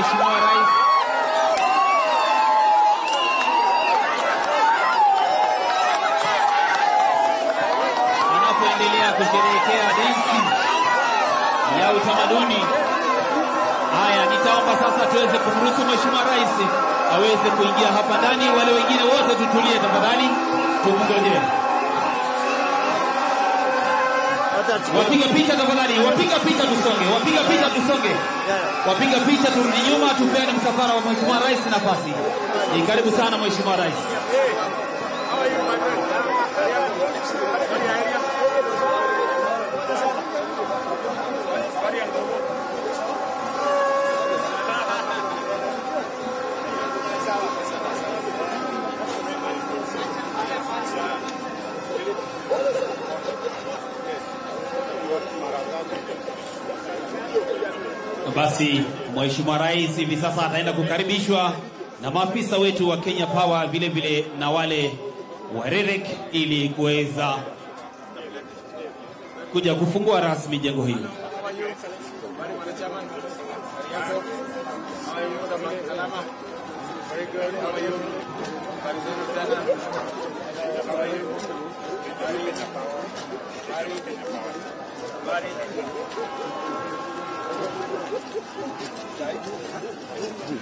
Mheshimiwa Rais anapoendelea kusherehekea densi ya utamaduni. Haya, nitaomba sasa tuweze kumruhusu Mheshimiwa Rais aweze kuingia hapa ndani. Wale wengine wote tutulie tafadhali, tumngojee. Wapiga picha tafadhali, wapiga picha tusonge, wapiga picha tusonge. Wapiga picha turudi nyuma, tupeane msafara wa Mheshimiwa Rais nafasi. Ni karibu sana Mheshimiwa Rais. Basi Mheshimiwa Rais hivi sasa ataenda kukaribishwa na maafisa wetu wa Kenya Power, vile vile na wale wa REREC, ili kuweza kuja kufungua rasmi jengo hili.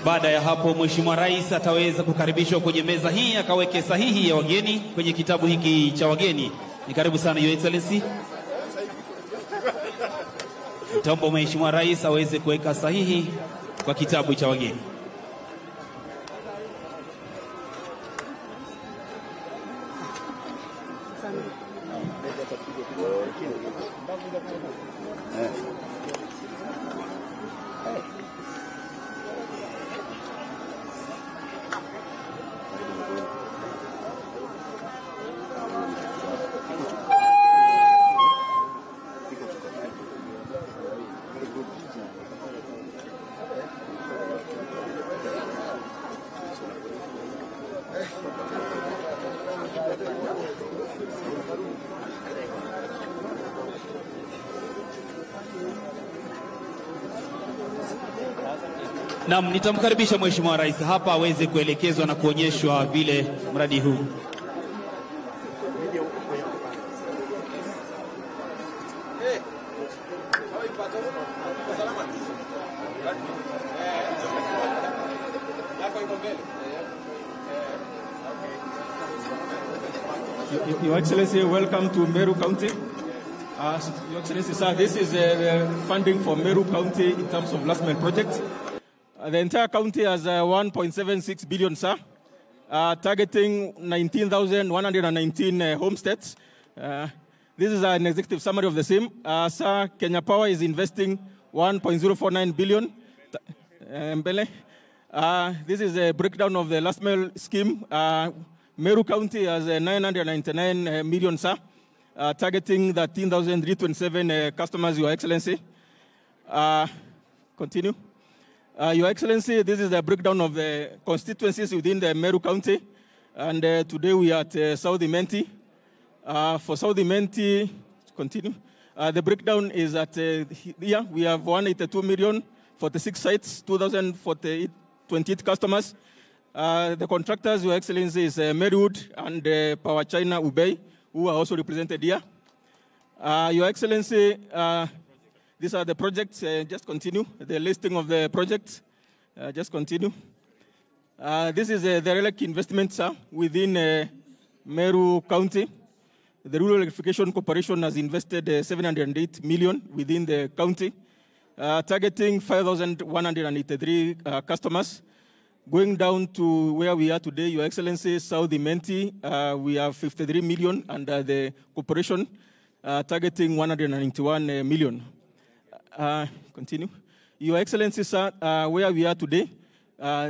Baada ya hapo Mheshimiwa Rais ataweza kukaribishwa kwenye meza hii akaweke sahihi ya wageni kwenye kitabu hiki cha wageni. Ni karibu sana Your Excellency. Nitaomba Mheshimiwa Rais aweze kuweka sahihi kwa kitabu cha wageni. Naam, nitamkaribisha Mheshimiwa Rais hapa aweze kuelekezwa na kuonyeshwa vile mradi huu. Your Excellency, welcome to Meru County. Your Excellency, sir, this is the funding for Meru County in terms of last mile project. The entire county has 1.76 billion, sir, targeting 19,119 homesteads. This is an executive summary of the same. Sir, Kenya Power is investing 1.049 billion. This is a breakdown of the last mile scheme. Meru County has 999 million, sir, targeting 13,327 customers, Your Excellency. Continue. Your Excellency, this is the breakdown of the constituencies within the Meru County. And today we are at South Imenti. For South Imenti, continue. The breakdown is at here. We have 182 million, 46 sites, 2,028 customers. The contractors, Your Excellency, is Meruwood and Power China Ubei, who are also represented here. Your Excellency, these are the projects. Just continue. The listing of the projects. Just continue. This is the RELEC investment, sir, within Meru County. The Rural Electrification Corporation has invested 708 million within the county, targeting 5,183 customers. Going down to where we are today, Your Excellency, South Imenti, we have 53 million under the corporation, targeting 191 million. Continue. Your Excellency, sir, where we are today,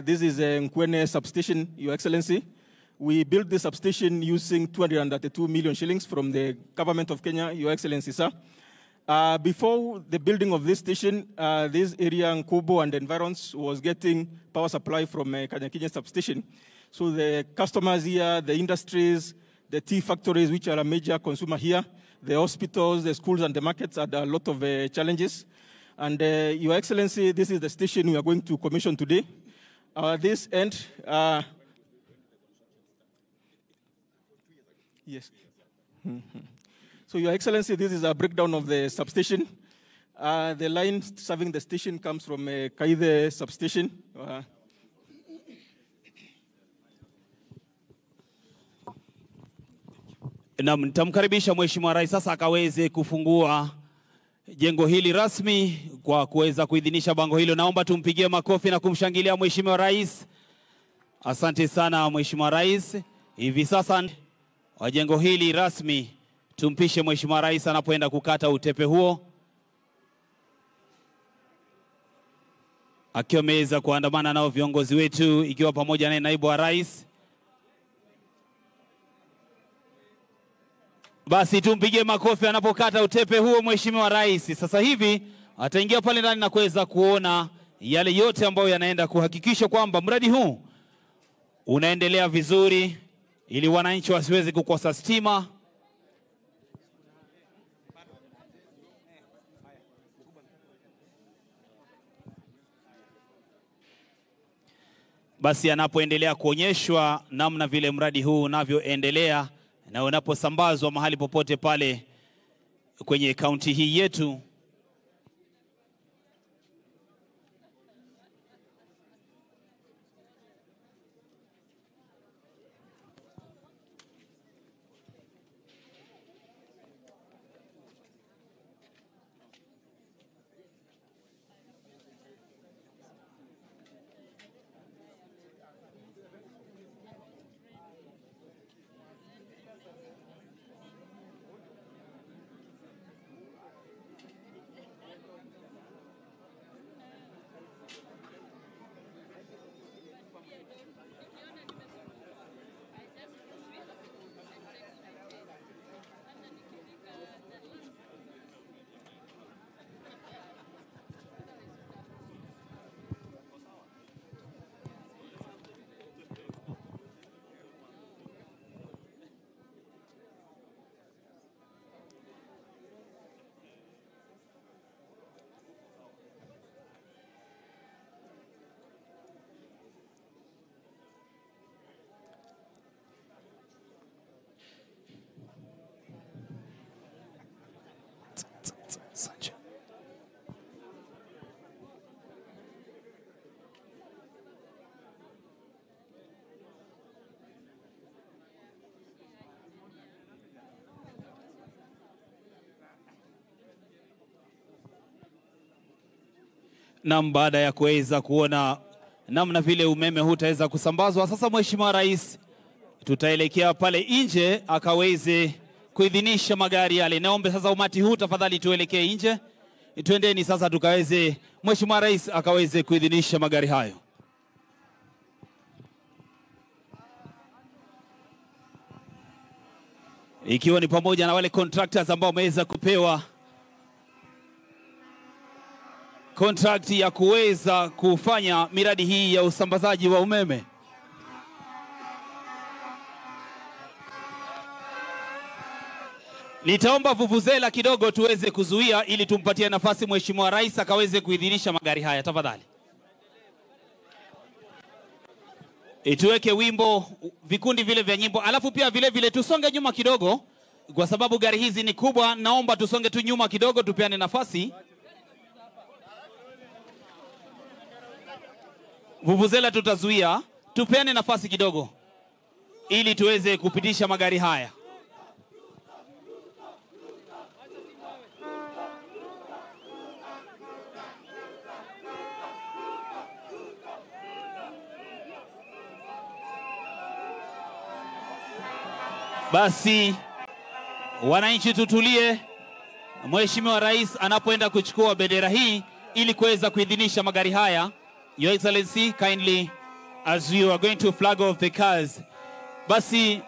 this is a Nkwene substation, Your Excellency. We built this substation using 232 million shillings from the government of Kenya, Your Excellency, sir. Before the building of this station, this area, Nkubo and environs, was getting power supply from Kanyakinye substation. So the customers here, the industries, the tea factories, which are a major consumer here, the hospitals, the schools, and the markets had a lot of challenges. And Your Excellency, this is the station we are going to commission today. This end, yes. So, Your Excellency, this is a breakdown of the substation. The line serving the station comes from Kaithe substation. Naam, nitamkaribisha Mheshimiwa Rais sasa akaweze kufungua jengo hili rasmi kwa kuweza kuidhinisha bango hilo. Naomba tumpigie makofi na kumshangilia Mheshimiwa Rais. Asante sana Mheshimiwa Rais. Hivi sasa wa jengo hili rasmi tumpishe Mheshimiwa Rais anapoenda kukata utepe huo, akiwa ameweza kuandamana nao viongozi wetu, ikiwa pamoja naye naibu wa rais. Basi tumpigie makofi anapokata utepe huo Mheshimiwa Rais. Sasa hivi ataingia pale ndani na kuweza kuona yale yote ambayo yanaenda kuhakikisha kwamba mradi huu unaendelea vizuri ili wananchi wasiweze kukosa stima. Basi anapoendelea kuonyeshwa namna vile mradi huu unavyoendelea na unaposambazwa mahali popote pale kwenye kaunti hii yetu. Na baada ya kuweza kuona namna vile umeme hutaweza kusambazwa, sasa Mheshimiwa Rais tutaelekea pale nje akaweze kuidhinisha magari yale. Naombe sasa umati huu tafadhali tuelekee nje. Twendeni sasa tukaweze Mheshimiwa Rais akaweze kuidhinisha magari hayo. Ikiwa ni pamoja na wale contractors ambao wameweza kupewa contract ya kuweza kufanya miradi hii ya usambazaji wa umeme. Nitaomba vuvuzela kidogo tuweze kuzuia ili tumpatie nafasi Mheshimiwa Rais akaweze kuidhinisha magari haya tafadhali. Tuweke wimbo, vikundi vile vya nyimbo, alafu pia vile vile tusonge nyuma kidogo kwa sababu gari hizi ni kubwa. Naomba tusonge tu nyuma kidogo tupeane nafasi. Vuvuzela tutazuia, tupeane nafasi kidogo ili tuweze kupitisha magari haya. Basi wananchi tutulie, Mheshimiwa Rais anapoenda kuchukua bendera hii ili kuweza kuidhinisha magari haya. Your Excellency, kindly, as you are going to flag off the cars. Basi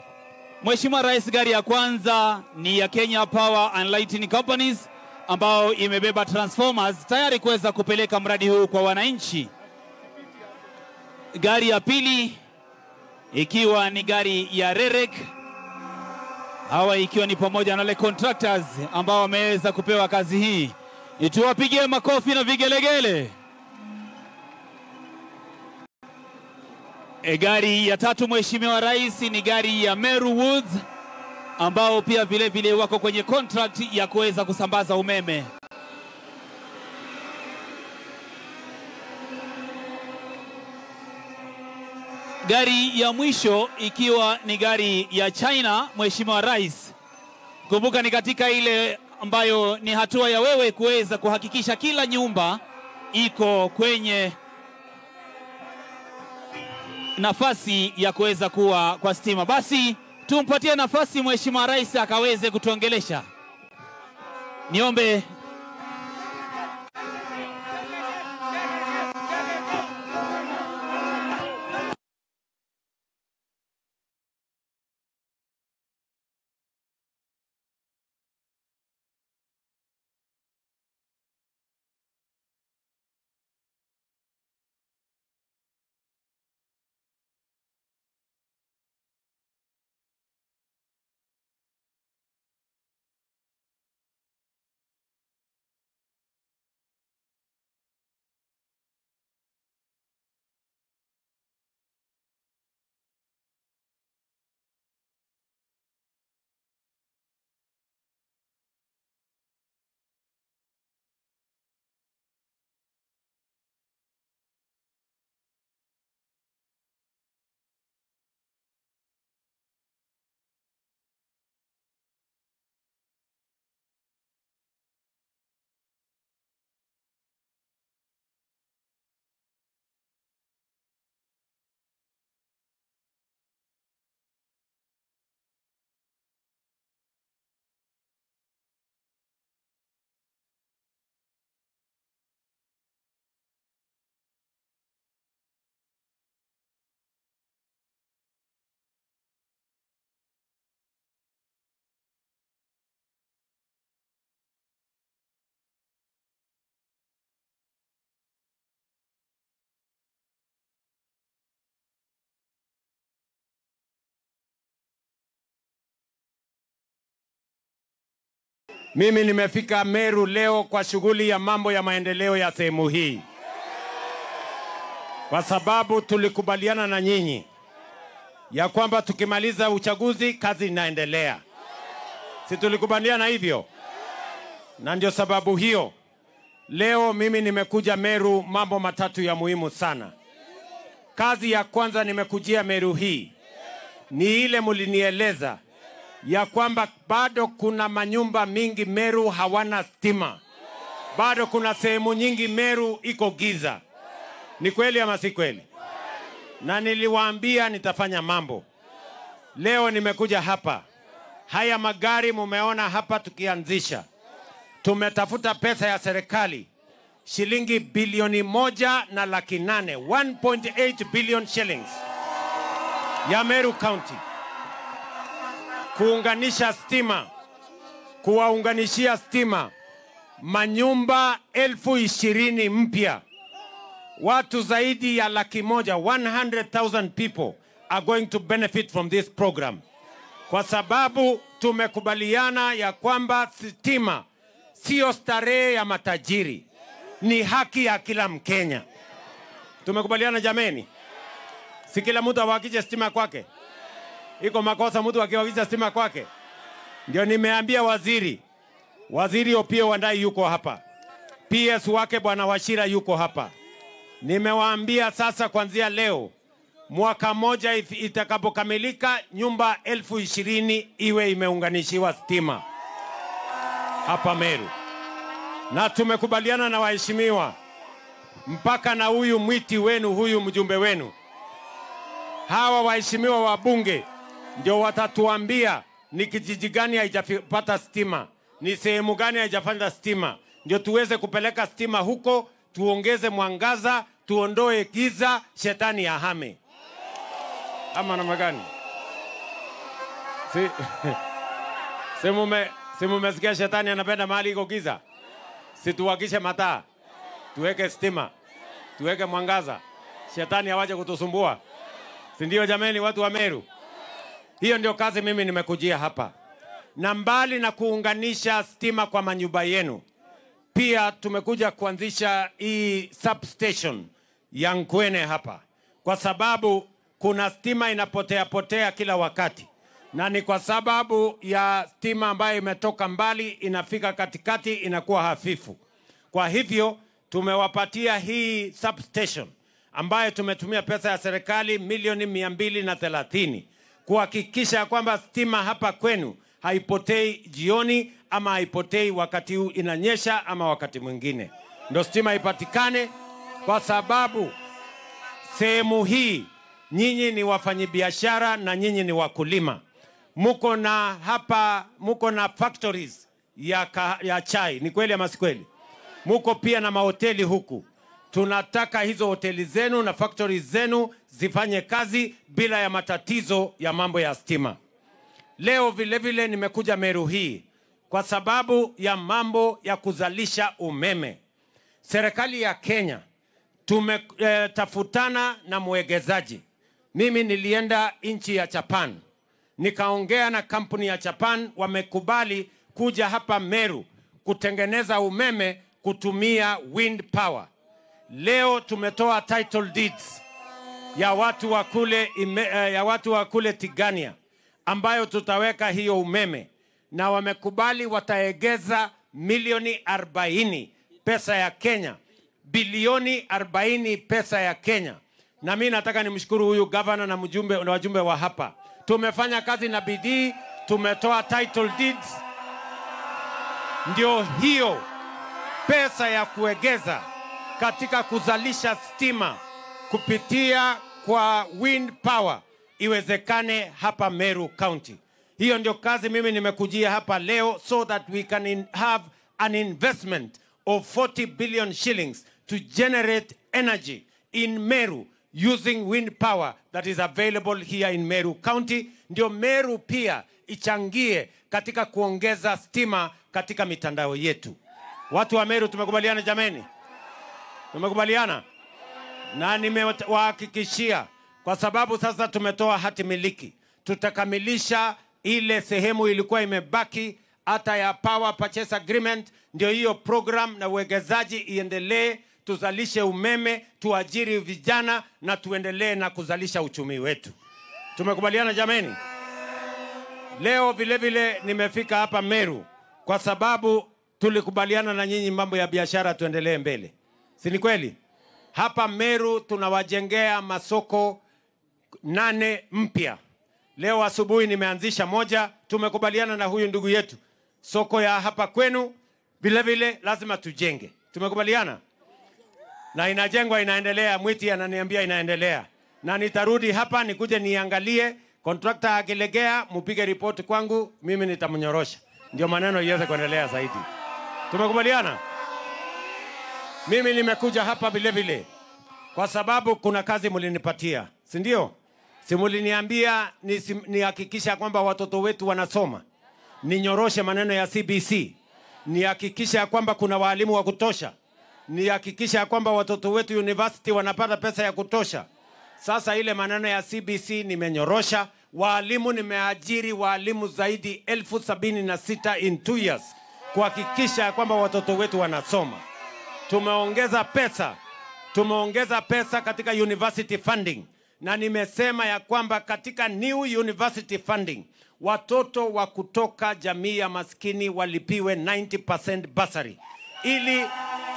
Mheshimiwa Rais, gari ya kwanza ni ya Kenya Power and Lighting Companies ambao imebeba transformers tayari kuweza kupeleka mradi huu kwa wananchi. Gari ya pili ikiwa ni gari ya REREC, hawa ikiwa ni pamoja na wale contractors ambao wameweza kupewa kazi hii. Tuwapigie makofi na vigelegele. Gari ya tatu, Mheshimiwa Rais, ni gari ya Meru Woods ambao pia vile vile wako kwenye contract ya kuweza kusambaza umeme. Gari ya mwisho ikiwa ni gari ya China, Mheshimiwa Rais. Kumbuka ni katika ile ambayo ni hatua ya wewe kuweza kuhakikisha kila nyumba iko kwenye nafasi ya kuweza kuwa kwa stima. Basi tumpatie nafasi Mheshimiwa Rais akaweze kutuongelesha. Niombe Mimi nimefika Meru leo kwa shughuli ya mambo ya maendeleo ya sehemu hii, kwa sababu tulikubaliana na nyinyi ya kwamba tukimaliza uchaguzi kazi inaendelea. Si tulikubaliana hivyo? Na ndio sababu hiyo leo mimi nimekuja Meru mambo matatu ya muhimu sana. Kazi ya kwanza nimekujia Meru hii ni ile mulinieleza ya kwamba bado kuna manyumba mingi Meru hawana stima. Bado kuna sehemu nyingi Meru iko giza. Ni kweli ama si kweli? Na niliwaambia nitafanya mambo. Leo nimekuja hapa. Haya magari mumeona hapa tukianzisha. Tumetafuta pesa ya serikali shilingi bilioni 1.8, 1.8 billion shillings ya Meru County, kuunganisha stima, kuwaunganishia stima manyumba 20,000 mpya. Watu zaidi ya 100,000, 100,000 people are going to benefit from this program. Kwa sababu tumekubaliana ya kwamba stima sio starehe ya matajiri, ni haki ya kila Mkenya. Tumekubaliana jameni? Si kila mtu awakishe stima kwake? Iko makosa mtu akiwakisha stima kwake? Ndio nimeambia waziri, Waziri Opiyo Wandayi yuko hapa, PS wake Bwana Wachira yuko hapa. Nimewaambia sasa kuanzia leo, mwaka moja itakapokamilika, nyumba 20,000 iwe imeunganishiwa stima hapa Meru. Na tumekubaliana na waheshimiwa mpaka na huyu mwiti wenu, huyu mjumbe wenu. Hawa waheshimiwa wa bunge ndio watatuambia ni kijiji gani haijapata stima, ni sehemu gani haijapata stima, ndio tuweze kupeleka stima huko, tuongeze mwangaza, tuondoe giza, shetani ahame. Ama namna gani? Si mumesikia shetani anapenda mahali iko giza? Si tuwakishe mataa, tuweke stima, tuweke mwangaza, shetani hawaje kutusumbua. Si ndio jameni watu wa Meru? Hiyo ndio kazi mimi nimekujia hapa. Na mbali na kuunganisha stima kwa manyumba yenu, Pia tumekuja kuanzisha hii substation ya Nkwene hapa, kwa sababu kuna stima inapotea potea kila wakati, na ni kwa sababu ya stima ambayo imetoka mbali inafika katikati inakuwa hafifu. Kwa hivyo tumewapatia hii substation ambayo tumetumia pesa ya serikali milioni 230 kuhakikisha kwamba stima hapa kwenu haipotei jioni ama haipotei wakati huu inanyesha ama wakati mwingine. Ndio stima ipatikane, kwa sababu sehemu hii nyinyi ni wafanyibiashara na nyinyi ni wakulima. Muko na hapa, muko na factories ya chai, ni kweli ama si kweli? Muko pia na mahoteli huku. Tunataka hizo hoteli zenu na factories zenu zifanye kazi bila ya matatizo ya mambo ya stima. Leo vile vile nimekuja Meru hii kwa sababu ya mambo ya kuzalisha umeme. Serikali ya Kenya tumetafutana na mwegezaji. Mimi nilienda nchi ya Japan, nikaongea na kampuni ya Japan, wamekubali kuja hapa Meru kutengeneza umeme kutumia wind power. Leo tumetoa title deeds ya watu wa kule ya watu wa kule Tigania ambayo tutaweka hiyo umeme, na wamekubali wataegeza milioni 40 pesa ya Kenya, bilioni 40 pesa ya Kenya. Na mimi nataka nimshukuru huyu governor na mjumbe na wajumbe wa hapa. Tumefanya kazi na bidii, tumetoa title deeds. Ndio hiyo pesa ya kuegeza katika kuzalisha stima kupitia kwa wind power iwezekane hapa Meru County. Hiyo ndio kazi mimi nimekujia hapa leo, so that we can have an investment of 40 billion shillings to generate energy in Meru using wind power that is available here in Meru County. Ndio Meru pia ichangie katika kuongeza stima katika mitandao yetu. Watu wa Meru tumekubaliana jameni? Tumekubaliana? Na nimewahakikishia, kwa sababu sasa tumetoa hati miliki, tutakamilisha ile sehemu ilikuwa imebaki hata ya power purchase agreement. Ndio hiyo program na uwekezaji iendelee, tuzalishe umeme, tuajiri vijana na tuendelee na kuzalisha uchumi wetu. Tumekubaliana jameni? Leo vile vile nimefika hapa Meru kwa sababu tulikubaliana na nyinyi mambo ya biashara tuendelee mbele. Si ni kweli? Hapa Meru tunawajengea masoko 8 mpya. Leo asubuhi nimeanzisha moja, tumekubaliana na huyu ndugu yetu. Soko ya hapa kwenu vile vile lazima tujenge. Tumekubaliana? Na inajengwa, inaendelea, Mwiti ananiambia inaendelea. Na nitarudi hapa nikuje niangalie, contractor akilegea mpige report kwangu, mimi nitamnyorosha. Ndio maneno iweze kuendelea zaidi. Tumekubaliana? Mimi nimekuja hapa vile vile kwa sababu kuna kazi mlinipatia, si ndio? Si mliniambia nihakikisha kwamba watoto wetu wanasoma, ninyoroshe maneno ya CBC, nihakikisha kwamba kuna walimu wa kutosha, nihakikisha kwamba watoto wetu university wanapata pesa ya kutosha. Sasa ile maneno ya CBC nimenyorosha. Walimu nimeajiri walimu zaidi 76,000 in 2 years kuhakikisha kwamba watoto wetu wanasoma. Tumeongeza pesa katika university funding, na nimesema ya kwamba katika new university funding watoto wa kutoka jamii ya maskini walipiwe 90% bursary, ili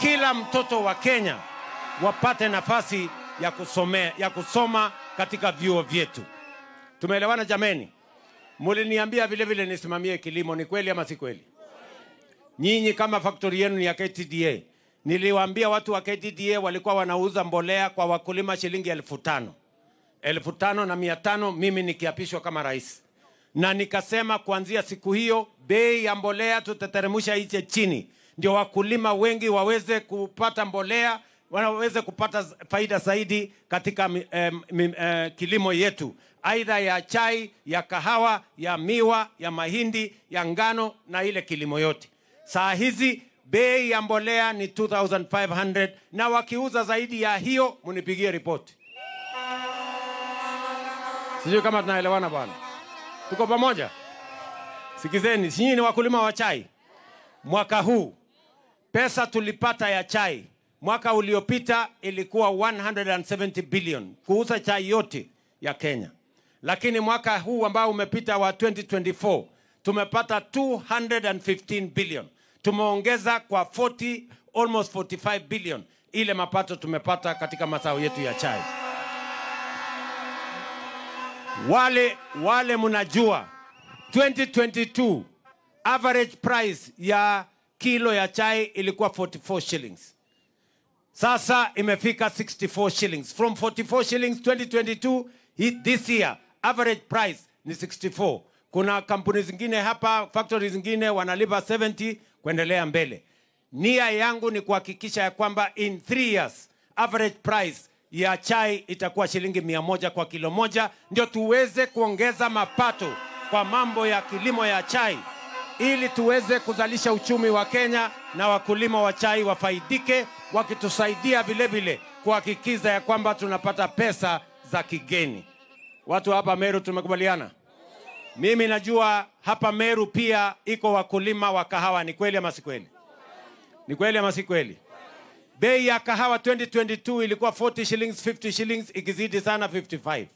kila mtoto wa Kenya wapate nafasi ya kusoma katika vyuo vyetu. Tumeelewana jameni? Mliniambia vile vile nisimamie kilimo, ni kweli ama si kweli? Nyinyi kama factory yenu ni ya KTDA. Niliwaambia watu wa KTDA walikuwa wanauza mbolea kwa wakulima shilingi 5,000. 5,500 mimi nikiapishwa kama rais. Na nikasema kuanzia siku hiyo bei ya mbolea tutateremsha iche chini, ndio wakulima wengi waweze kupata mbolea, wanaweze kupata faida zaidi katika kilimo yetu, aidha ya chai, ya kahawa, ya miwa, ya mahindi, ya ngano na ile kilimo yote. Saa hizi bei ya mbolea ni 2,500, na wakiuza zaidi ya hiyo mnipigie ripoti. Sijui kama tunaelewana bwana. Tuko pamoja? Sikizeni, nyinyi ni wakulima wa chai. Mwaka huu Pesa tulipata ya chai mwaka uliopita ilikuwa 170 billion kuuza chai yote ya Kenya. Lakini mwaka huu ambao umepita wa 2024 tumepata 215 billion. Tumeongeza kwa 40, almost 45 billion ile mapato tumepata katika mazao yetu ya chai. Wale mnajua 2022 average price ya kilo ya chai ilikuwa 44 shillings. Sasa imefika 64 shillings. From 44 shillings 2022, this year average price ni 64. Kuna kampuni zingine hapa, factories zingine wanalipa 70 kuendelea mbele. Nia yangu ni kuhakikisha ya kwamba in 3 years average price ya chai itakuwa shilingi 100 kwa kilo moja, ndio tuweze kuongeza mapato kwa mambo ya kilimo ya chai, ili tuweze kuzalisha uchumi wa Kenya na wakulima wa chai wafaidike, wakitusaidia vile vile kuhakikisha ya kwamba tunapata pesa za kigeni. Watu hapa Meru tumekubaliana? Mimi najua hapa Meru pia iko wakulima wa kahawa, ni kweli ama si kweli? Ni kweli ama si kweli? Bei ya kahawa 2022 ilikuwa 40 shillings, 50 shillings, ikizidi sana 55.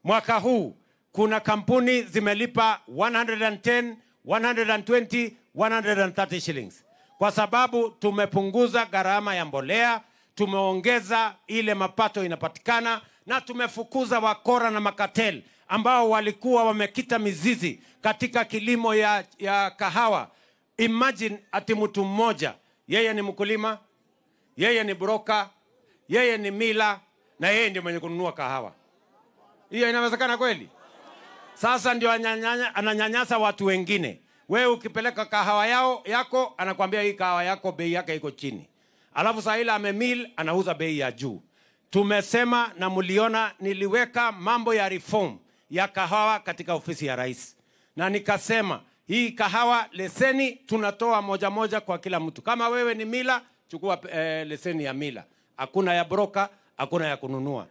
Mwaka huu kuna kampuni zimelipa 110, 120, 130 shillings. Kwa sababu tumepunguza gharama ya mbolea, tumeongeza ile mapato inapatikana, na tumefukuza wakora na makatel ambao walikuwa wamekita mizizi katika kilimo ya kahawa. Imagine ati mtu mmoja, yeye ni mkulima, yeye ni broker, yeye ni mila, na yeye ndiye mwenye kununua kahawa. Hiyo inawezekana kweli? Sasa ndio ananyanyasa watu wengine. Wewe ukipeleka kahawa yako, anakuambia hii kahawa yako bei yake iko chini. Alafu saa ile amemil, anauza bei ya juu. Tumesema na mliona niliweka mambo ya reform ya kahawa katika ofisi ya rais. Na nikasema hii kahawa leseni tunatoa moja moja kwa kila mtu. Kama wewe ni mila, chukua leseni ya mila. Hakuna ya broker, hakuna ya kununua.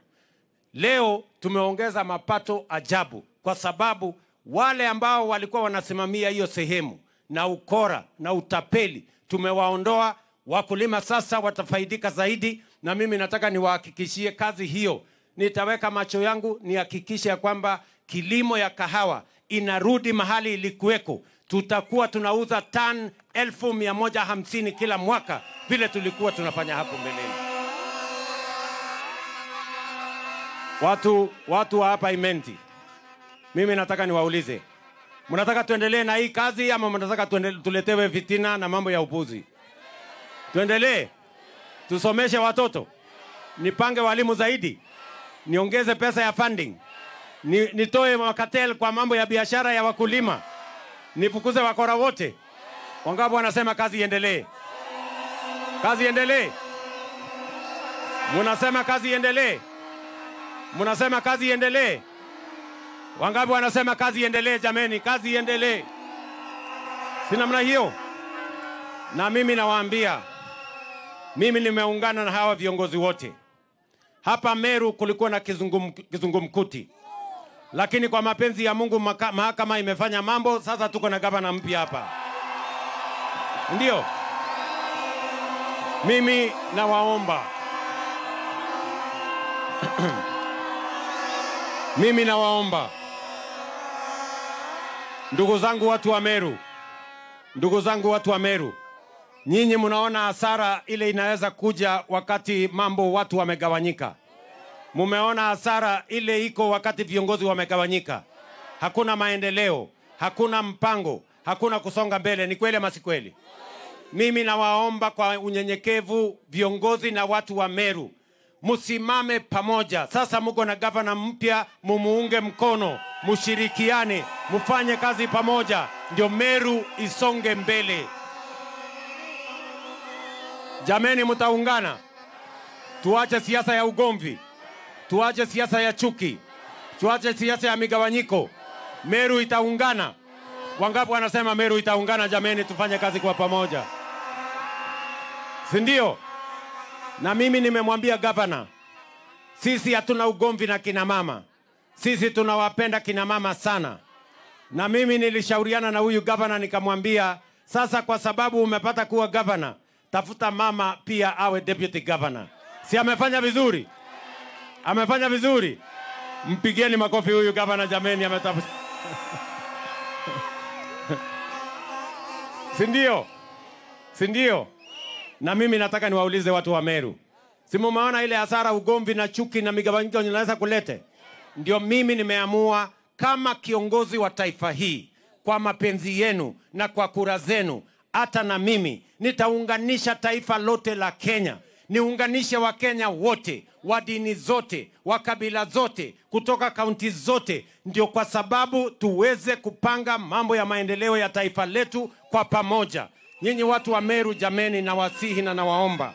Leo tumeongeza mapato ajabu kwa sababu wale ambao walikuwa wanasimamia hiyo sehemu na ukora na utapeli tumewaondoa. Wakulima sasa watafaidika zaidi, na mimi nataka niwahakikishie kazi hiyo. Nitaweka macho yangu nihakikishe kwamba kilimo ya kahawa inarudi mahali ilikuweko. Tutakuwa tunauza tan 1,150 kila mwaka vile tulikuwa tunafanya hapo mbeleni. Watu wa hapa Imenti, mimi nataka niwaulize, mnataka tuendelee na hii kazi ama mnataka tuletewe fitina na mambo ya upuzi? Tuendelee? Tusomeshe watoto? Nipange walimu zaidi? Niongeze pesa ya funding? Nitoe makatel kwa mambo ya biashara ya wakulima? Nifukuze wakora wote? Wangapi wanasema kazi iendelee? Kazi iendelee? Mnasema kazi iendelee? Mnasema kazi iendelee? Wangapi wanasema kazi iendelee? Jameni, kazi iendelee. Si namna hiyo? Na mimi nawaambia, mimi nimeungana na hawa viongozi wote. Hapa Meru kulikuwa na kizungumkuti. Lakini kwa mapenzi ya Mungu mahakama imefanya mambo, sasa tuko na gavana mpya hapa. Ndio. Mimi nawaomba. Mimi nawaomba. Ndugu zangu watu wa Meru. Ndugu zangu watu wa Meru. Nyinyi mnaona hasara ile inaweza kuja wakati mambo watu wamegawanyika. Mumeona hasara ile iko wakati viongozi wamegawanyika. Hakuna maendeleo, hakuna mpango, hakuna kusonga mbele. Ni kweli ama si kweli? Mimi nawaomba kwa unyenyekevu viongozi na watu wa Meru, msimame pamoja. Sasa mko na gavana mpya, mumuunge mkono, mshirikiane, mfanye kazi pamoja, ndio Meru isonge mbele. Jameni, mtaungana. Tuache siasa ya ugomvi, tuache siasa ya chuki, tuache siasa ya migawanyiko. Meru itaungana. Wangapi wanasema Meru itaungana? Jameni, tufanye kazi kwa pamoja, si ndio? Na mimi nimemwambia gavana, sisi hatuna ugomvi na kina mama. Sisi tunawapenda kina mama sana. Na mimi nilishauriana na huyu gavana nikamwambia, sasa kwa sababu umepata kuwa gavana, Tafuta mama pia awe deputy governor. Si amefanya vizuri? Amefanya vizuri? Mpigieni makofi huyu governor jameni, ametafuta. Si ndio? Si ndio? Na mimi nataka niwaulize watu wa Meru. Si mumeona ile hasara, ugomvi na chuki na migawanyiko inaweza kulete? Ndio mimi nimeamua kama kiongozi wa taifa hii, kwa mapenzi yenu na kwa kura zenu, hata na mimi nitaunganisha taifa lote la Kenya. Niunganishe wa Kenya wote, wa dini zote, wa kabila zote, kutoka kaunti zote, ndio kwa sababu tuweze kupanga mambo ya maendeleo ya taifa letu kwa pamoja. Nyinyi watu wa Meru jameni, nawasihi na nawaomba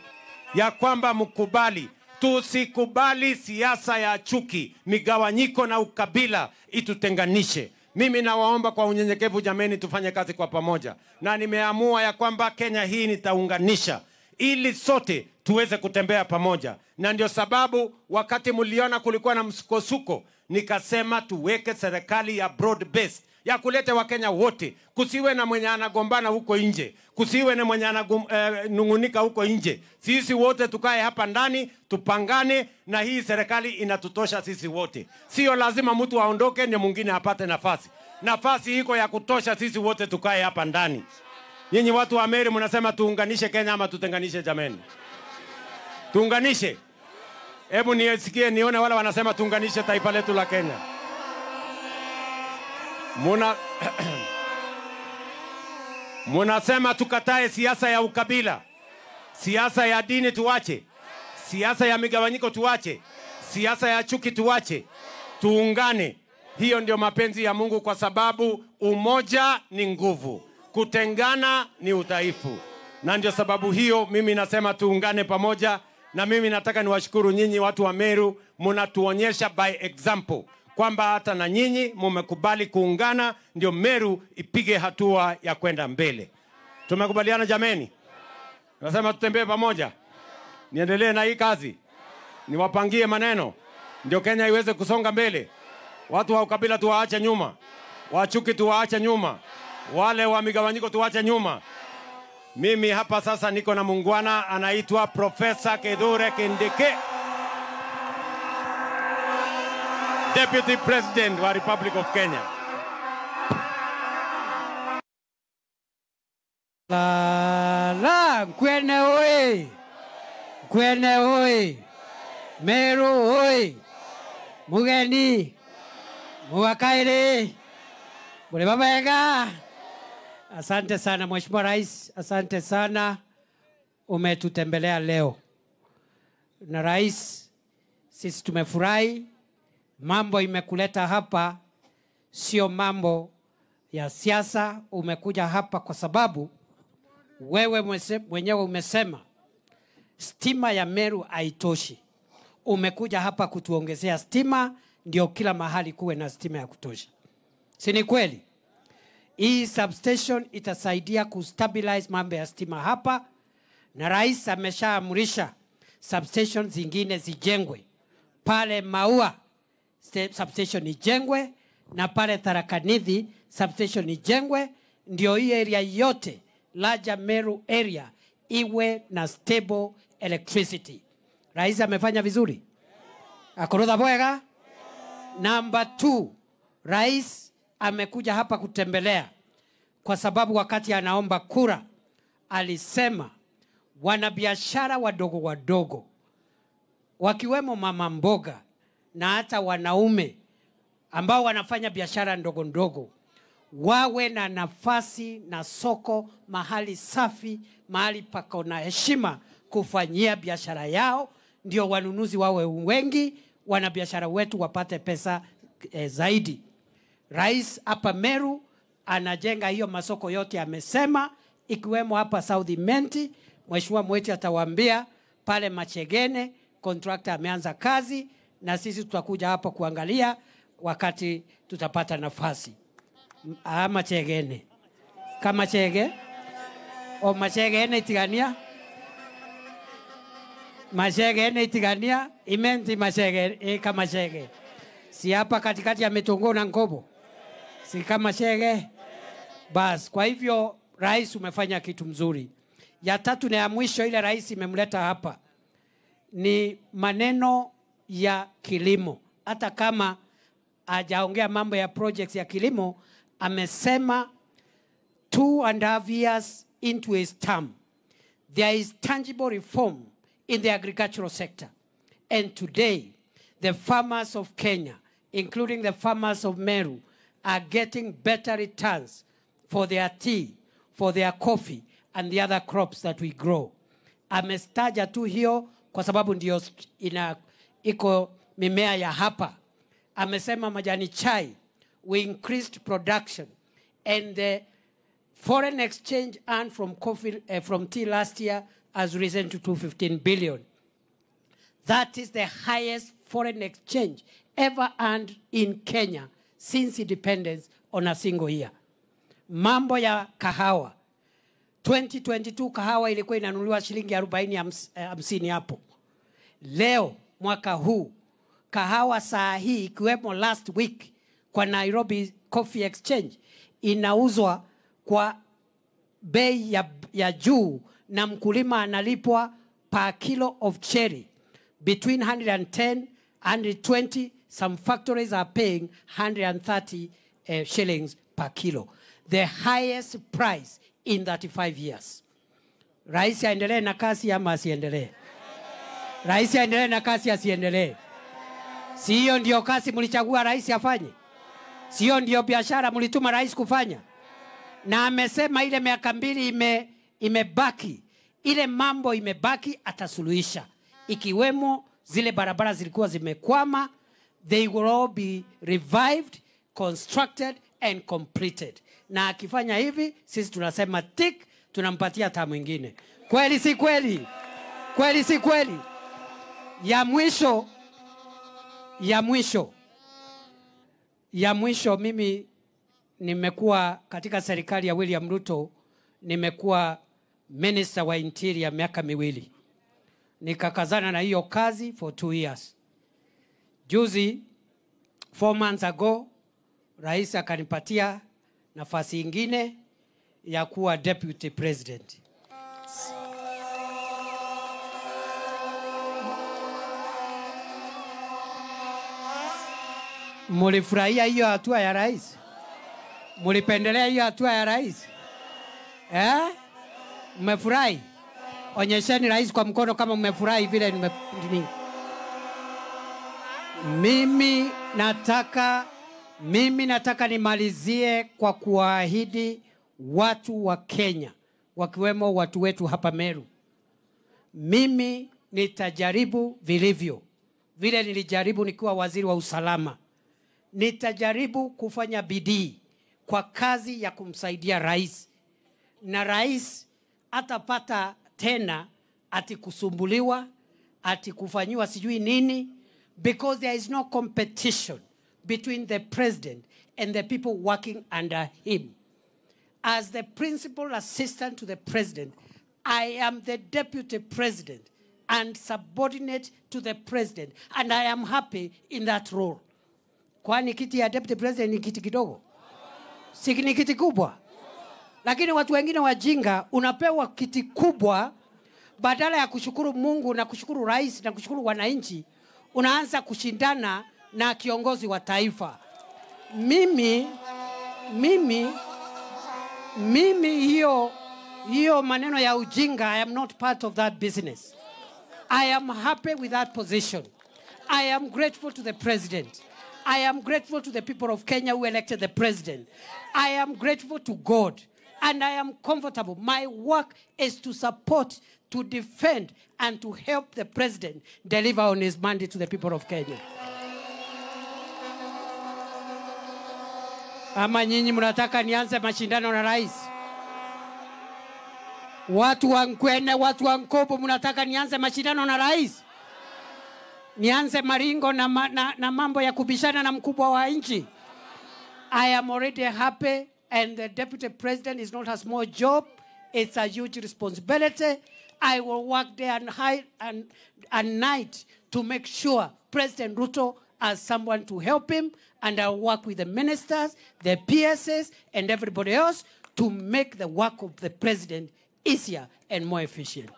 ya kwamba mkubali, tusikubali siasa ya chuki, migawanyiko na ukabila itutenganishe. Mimi nawaomba kwa unyenyekevu jameni, tufanye kazi kwa pamoja. Na nimeamua ya kwamba Kenya hii nitaunganisha ili sote tuweze kutembea pamoja. Na ndio sababu wakati mliona kulikuwa na msukosuko, nikasema tuweke serikali ya broad based, ya kuleta Wakenya wote. Kusiwe na mwenye anagombana huko nje, kusiwe na mwenye ananungunika huko nje. Sisi wote tukae hapa ndani, tupangane, na hii serikali inatutosha sisi wote. Sio lazima mtu aondoke ndio mwingine apate nafasi. Nafasi iko ya kutosha, sisi wote tukae hapa ndani. Nyinyi watu wa Meru mnasema tuunganishe Kenya ama tutenganishe jameni? Tuunganishe. Hebu nisikie nione wale wanasema tuunganishe taifa letu la Kenya. Munasema tukatae siasa ya ukabila, siasa ya dini tuache, siasa ya migawanyiko tuache, siasa ya chuki tuache, tuungane. Hiyo ndio mapenzi ya Mungu, kwa sababu umoja ni nguvu, kutengana ni udhaifu. Na ndio sababu hiyo mimi nasema tuungane pamoja. Na mimi nataka niwashukuru nyinyi watu wa Meru, mnatuonyesha by example kwamba hata na nyinyi mumekubali kuungana, ndio Meru ipige hatua ya kwenda mbele. Tumekubaliana jameni? Nasema tutembee pamoja. Niendelee na hii kazi. Niwapangie maneno ndio Kenya iweze kusonga mbele. Watu wa ukabila tuwaache nyuma, wachuki tuwaache nyuma, wale wa migawanyiko tuwaache nyuma. Mimi hapa sasa niko na muungwana anaitwa Professor Kithure Kindiki, Deputy President wa Republic of Kenya. La la, Nkwene oi, Nkwene oi, Meru oi, Mugeni, Muwakaire, Mulebabega. Asante sana Mheshimiwa Rais, asante sana, umetutembelea leo. Na Rais, sisi tumefurahi. Mambo imekuleta hapa sio mambo ya siasa. Umekuja hapa kwa sababu wewe mwenyewe umesema stima ya Meru haitoshi. Umekuja hapa kutuongezea stima, ndio kila mahali kuwe na stima ya kutosha. Si ni kweli? Hii substation itasaidia kustabilize mambo ya stima hapa, na Rais ameshaamrisha substation zingine zijengwe. Pale Maua substation ijengwe, na pale Tharaka Nithi substation ijengwe, ndio hii area yote larger Meru area iwe na stable electricity. Rais amefanya vizuri. Akorotha bwega. Number 2, Rais amekuja hapa kutembelea kwa sababu wakati anaomba kura alisema wanabiashara wadogo wadogo wakiwemo mama mboga na hata wanaume ambao wanafanya biashara ndogo ndogo wawe na nafasi na soko mahali safi, mahali pako na heshima kufanyia biashara yao, ndio wanunuzi wawe wengi, wanabiashara wetu wapate pesa zaidi. Rais hapa Meru anajenga hiyo masoko yote amesema, ikiwemo hapa South Imenti. Mheshimiwa Mweti atawaambia pale Machegene contractor ameanza kazi, na sisi tutakuja hapa kuangalia wakati tutapata nafasi. Machegene. Kama chege o Machegene itigania. Machegene itigania, Imenti Machege kama chege. Si hapa katikati ya Mitungo na Nkobo. Si kama chege. Bas, kwa hivyo Rais umefanya kitu mzuri. Ya tatu na ya mwisho ile rais imemleta hapa ni maneno ya kilimo. Hata kama hajaongea mambo ya projects ya kilimo, amesema 2.5 years into his term, there is tangible reform in the agricultural sector. And today, the farmers of Kenya, including the farmers of Meru, are getting better returns for their tea, for their coffee, and the other crops that we grow. Amestaja tu hiyo kwa sababu ndio ina iko mimea ya hapa. Amesema majani chai, we increased production, and the foreign exchange earned from coffee, from tea last year has risen to 215 billion. That is the highest foreign exchange ever earned in Kenya since independence on a single year. Mambo ya kahawa. 2022 kahawa ilikuwa inanunuliwa shilingi 40 50 hapo. Leo mwaka huu kahawa saa hii ikiwemo last week kwa Nairobi Coffee Exchange inauzwa kwa bei ya juu, na mkulima analipwa per kilo of cherry between 110 and 120. Some factories are paying 130 shillings per kilo, the highest price in 35 years. Rais aendelee na kasi ama asiendelee? Rais aendelee na kasi asiendelee? Si hiyo ndio kasi mlichagua rais afanye? Si hiyo ndio biashara mlituma rais kufanya? Na amesema ile miaka 2 imebaki, ile mambo imebaki atasuluhisha, ikiwemo zile barabara zilikuwa zimekwama. They will all be revived, constructed and completed. Na akifanya hivi, sisi tunasema tik, tunampatia taa mwingine. Kweli si kweli? Kweli si kweli? Ya mwisho, ya mwisho, ya mwisho, mimi nimekuwa katika serikali ya William Ruto, nimekuwa Minister wa Interior miaka 2. Nikakazana na hiyo kazi for 2 years. Juzi, 4 months ago, rais akanipatia nafasi ingine ya kuwa Deputy President. Mulifurahia hiyo hatua ya rais? Mulipendelea hiyo hatua ya rais? Eh? Mmefurahi? Onyesheni rais kwa mkono kama mmefurahi vile nime. Mimi nataka nimalizie kwa kuahidi watu wa Kenya, wakiwemo watu wetu hapa Meru. Mimi nitajaribu vilivyo vile nilijaribu nikiwa waziri wa usalama. Nitajaribu kufanya bidii kwa kazi ya kumsaidia rais. Na rais atapata tena ati kusumbuliwa, ati kufanyiwa sijui nini, because there is no competition between the president and the people working under him. As the principal assistant to the president, I am the deputy president and subordinate to the president, and I am happy in that role. Kwani kiti ya deputy president ni kiti kidogo? Si ni kiti kubwa? Lakini watu wengine wajinga, unapewa kiti kubwa, badala ya kushukuru Mungu na kushukuru rais na kushukuru wananchi, unaanza kushindana na kiongozi wa taifa. Mimi hiyo maneno ya ujinga, I am not part of that business. I am happy with that position. I am grateful to the president. I am grateful to the people of Kenya who elected the president. I am grateful to God. And I am comfortable. My work is to support, to defend, and to help the president deliver on his mandate to the people of Kenya. Ama nyinyi mnataka nianze mashindano na rais? Watu wa Nkwene, watu wa Nkobo, mnataka nianze mashindano na rais? Nianze maringo na mambo ya kubishana na mkubwa wa nchi? I am already happy, and the deputy president is not a small job. It's a huge responsibility. I will work day and night to make sure President Ruto has someone to help him, and I'll work with the ministers, the PSs, and everybody else to make the work of the president easier and more efficient.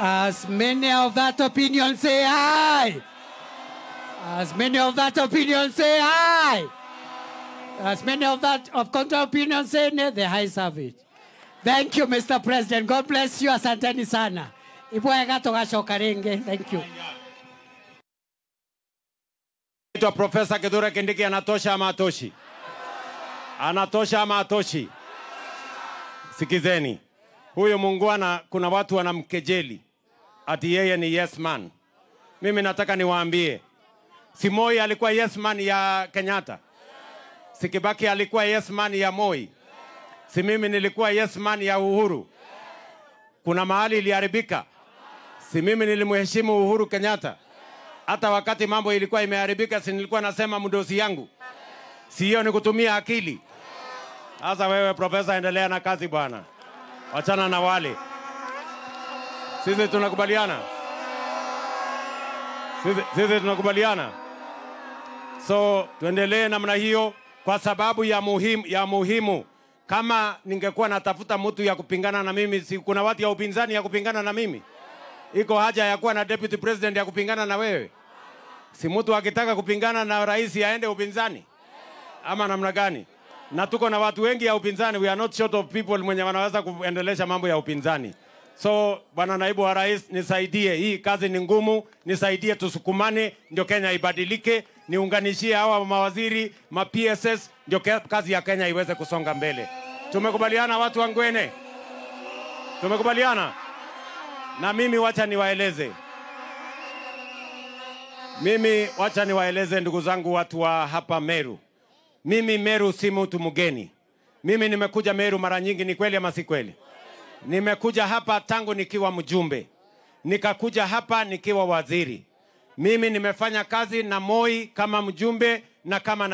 As many of that opinion say aye. As many of that opinion say aye. As many of that of counter opinion say nay, the ayes have it. Thank you, Mr. President. God bless you. Asanteni sana. Thank you. Professor Kithure Kindiki anatosha ama atoshi? Anatosha ama atoshi? Sikizeni. Huyo muungwana, kuna watu wanamkejeli ati yeye ni yes man. Mimi nataka niwaambie, si Moi alikuwa yes man ya Kenyatta? Si Kibaki alikuwa yes man ya Moi? Si mimi nilikuwa yes man ya Uhuru? Kuna mahali iliharibika? Si mimi nilimheshimu Uhuru Kenyatta? Hata wakati mambo ilikuwa imeharibika, si nilikuwa nasema mdosi yangu? Si hiyo ni kutumia akili? Sasa wewe profesa, endelea na kazi bwana. Wachana na wale. Sisi tunakubaliana. Sisi tunakubaliana. So tuendelee namna hiyo kwa sababu ya muhimu. Kama ningekuwa natafuta mtu ya kupingana na mimi, si kuna watu ya upinzani ya kupingana na mimi? Iko haja ya kuwa na deputy president ya kupingana na wewe? Si mtu akitaka kupingana na rais aende upinzani? Ama namna gani? Na tuko na watu wengi ya upinzani, we are not short of people mwenye wanaweza kuendelesha mambo ya upinzani. So bwana naibu wa rais, nisaidie, hii kazi ni ngumu, nisaidie tusukumane ndio Kenya ibadilike, niunganishie hawa mawaziri, ma PSS ndio kazi ya Kenya iweze kusonga mbele. Tumekubaliana watu wa Ngwene? Tumekubaliana? Na mimi wacha niwaeleze. Mimi wacha niwaeleze ndugu zangu watu wa hapa Meru. Mimi Meru si mtu mgeni. Mimi nimekuja Meru mara nyingi, ni kweli ama si kweli? Nimekuja hapa tangu nikiwa mjumbe. Nikakuja hapa nikiwa waziri. Mimi nimefanya kazi na Moi kama mjumbe na kama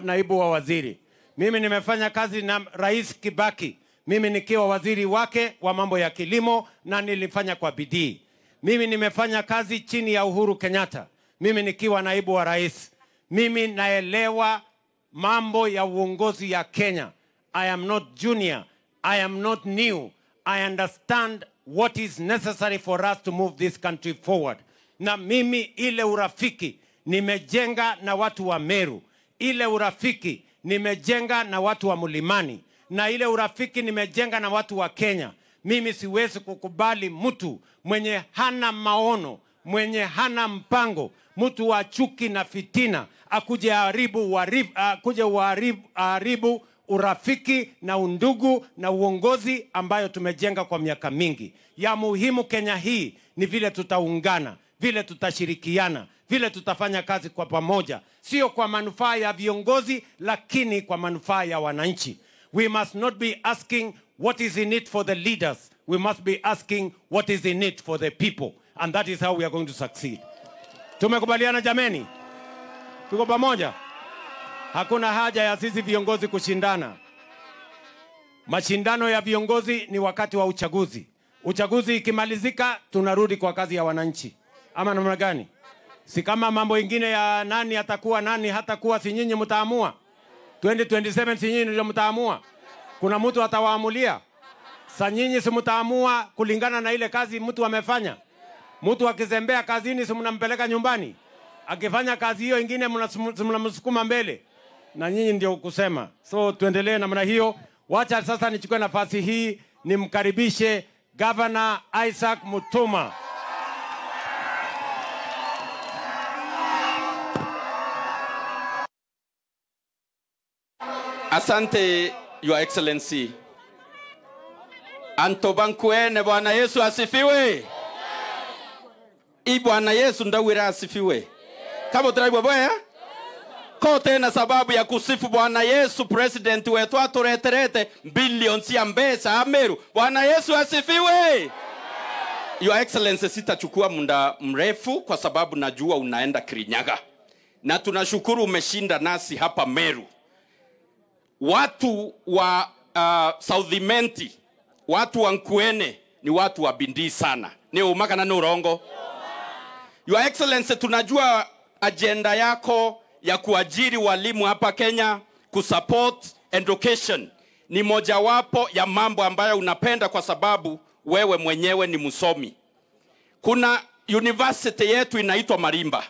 naibu wa waziri. Mimi nimefanya kazi na Rais Kibaki. Mimi nikiwa waziri wake wa mambo ya kilimo na nilifanya kwa bidii. Mimi nimefanya kazi chini ya Uhuru Kenyatta. Mimi nikiwa naibu wa rais. Mimi naelewa mambo ya uongozi ya Kenya. I am not junior. I am not new. I understand what is necessary for us to move this country forward. Na mimi ile urafiki nimejenga na watu wa Meru. Ile urafiki nimejenga na watu wa Mlimani. Na ile urafiki nimejenga na watu wa Kenya. Mimi siwezi kukubali mtu mwenye hana maono, mwenye hana mpango, mtu wa chuki na fitina, akuje haribu urafiki na undugu na uongozi ambayo tumejenga kwa miaka mingi. Ya muhimu Kenya hii ni vile tutaungana, vile tutashirikiana, vile tutafanya kazi kwa pamoja, sio kwa manufaa ya viongozi lakini kwa manufaa ya wananchi. We must not be asking what is in it for the leaders. We must be asking what is in it for the people. And that is how we are going to succeed. Tumekubaliana jameni? Tuko pamoja? Hakuna haja ya sisi viongozi kushindana. Mashindano ya viongozi ni wakati wa uchaguzi. Uchaguzi ikimalizika, tunarudi kwa kazi ya wananchi. Ama namna gani? Si kama mambo ingine ya nani atakuwa, nani hatakuwa, si nyinyi mtaamua. 2027 si nyinyi ndio mtaamua. Kuna mtu atawaamulia. Sa nyinyi si mtaamua kulingana na ile kazi mtu amefanya. Mtu akizembea kazini si mnampeleka nyumbani. Akifanya kazi hiyo ingine mnamsukuma mbele. Na nyinyi ndio kusema. So tuendelee namna hiyo. Wacha sasa nichukue nafasi hii nimkaribishe Governor Isaac Mutuma. Asante, Your Excellency. Antobankuene, Bwana Yesu asifiwe. I Bwana Yesu ndawira asifiwe. Kama utaraibu bwana? Kote na sababu ya kusifu Bwana Yesu, president wetu atureterete billions ya mbesa Ameru. Bwana Yesu asifiwe. Your Excellency, sitachukua muda mrefu kwa sababu najua unaenda Kirinyaga. Na tunashukuru umeshinda nasi hapa Meru. Watu wa South Imenti, watu wa Nkuene ni watu wa bidii sana. Ni umaka na ni urongo. Your Excellency, tunajua agenda yako ya kuajiri walimu hapa Kenya, kusupport Education ni mojawapo ya mambo ambayo unapenda kwa sababu wewe mwenyewe ni msomi. Kuna university yetu inaitwa Marimba.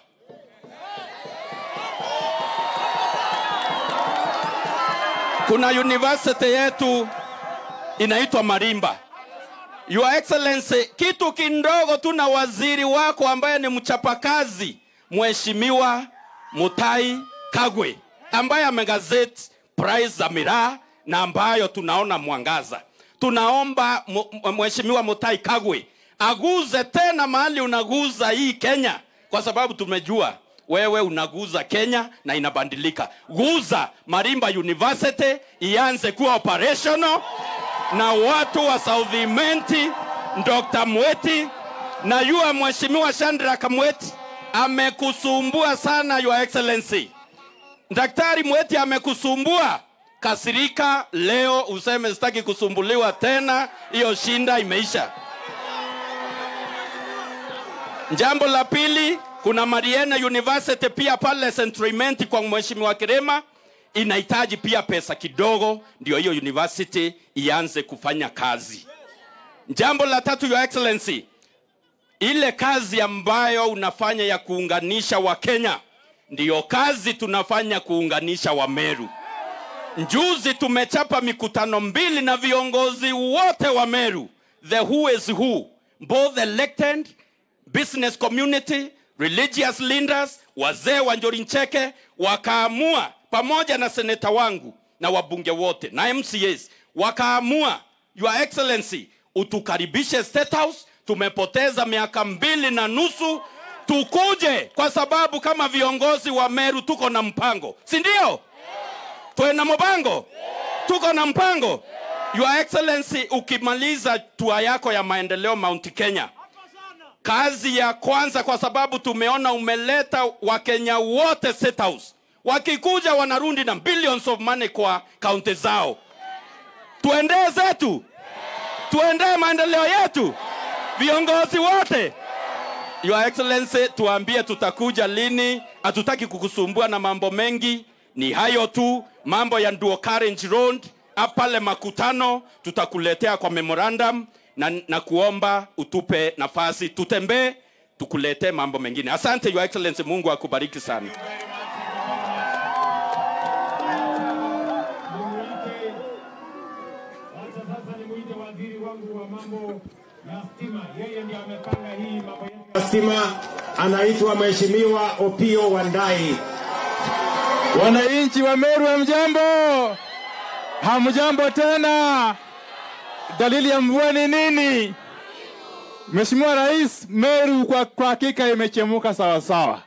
Kuna university yetu inaitwa Marimba. Your Excellency, kitu kindogo tu na waziri wako ambaye ni mchapakazi, Mheshimiwa Mutahi Kagwe, ambaye amegazeti price za miraa na ambayo tunaona mwangaza. Tunaomba Mheshimiwa Mutahi Kagwe aguze tena mahali unaguza hii Kenya, kwa sababu tumejua wewe unaguza Kenya na inabadilika. Guza Marimba University ianze kuwa operational na watu wa South Imenti, Dr. Mweti na yua Mheshimiwa Chandra Kamweti amekusumbua sana, Your Excellency. Daktari Mweti amekusumbua. Kasirika leo useme sitaki kusumbuliwa tena, hiyo shinda imeisha. Jambo la pili, kuna Mariana University pia pale Central Imenti kwa Mheshimiwa Kirema, inahitaji pia pesa kidogo ndio hiyo university ianze kufanya kazi. Jambo la tatu, Your Excellency, ile kazi ambayo unafanya ya kuunganisha wa Kenya ndiyo kazi tunafanya kuunganisha wa Meru. Njuzi tumechapa mikutano 2 na viongozi wote wa Meru, the who is who, both elected, business community, religious leaders, wazee wa Njori Ncheke, wakaamua pamoja na seneta wangu na wabunge wote na MCAs, wakaamua, Your Excellency, utukaribishe State House. Tumepoteza miaka 2.5, tukuje kwa sababu kama viongozi wa Meru tuko na mpango, si ndio? Tuwe na mpango, tuko na mpango. Your Excellency, ukimaliza tua yako ya maendeleo Mount Kenya, kazi ya kwanza, kwa sababu tumeona umeleta Wakenya wote State House, wakikuja wanarundi na billions of money kwa kaunti zao. Tuendee zetu, tuendee maendeleo yetu, viongozi wote. Your Excellency, tuambie tutakuja lini. Hatutaki kukusumbua na mambo mengi, ni hayo tu. Mambo ya Nduo Carriage Road pale makutano tutakuletea kwa memorandum na kuomba utupe nafasi tutembee tukuletee mambo mengine. Asante Your Excellency, Mungu akubariki sana. Stima anaitwa Mheshimiwa Opiyo Wandayi. Wananchi wa Meru, hamjambo? Hamjambo tena. Dalili ya mvua ni nini? Mheshimiwa Rais, Meru kwa hakika imechemuka sawa sawa.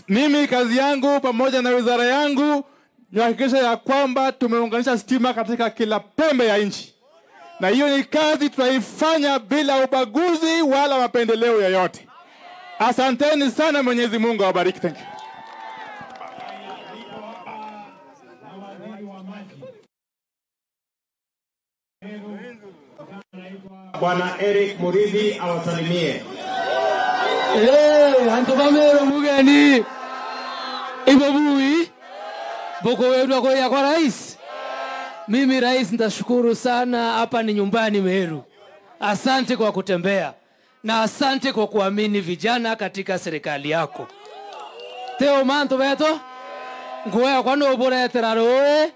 Mimi kazi yangu pamoja na wizara yangu ni kuhakikisha ya kwamba tumeunganisha stima katika kila pembe ya nchi. Na hiyo ni kazi tutaifanya bila ubaguzi wala mapendeleo yoyote. Asanteni sana, Mwenyezi Mungu awabariki. Thank you. Bwana Eric Murithi awasalimie. Antu ba Meru mugeni. Ibo bui. Boko wetu kwa kwa rais. Mimi rais nitashukuru sana, hapa ni nyumbani Meru. Asante kwa kutembea na asante kwa kuamini vijana katika serikali yako. Teo manto beto ngoya kwa no boretera roe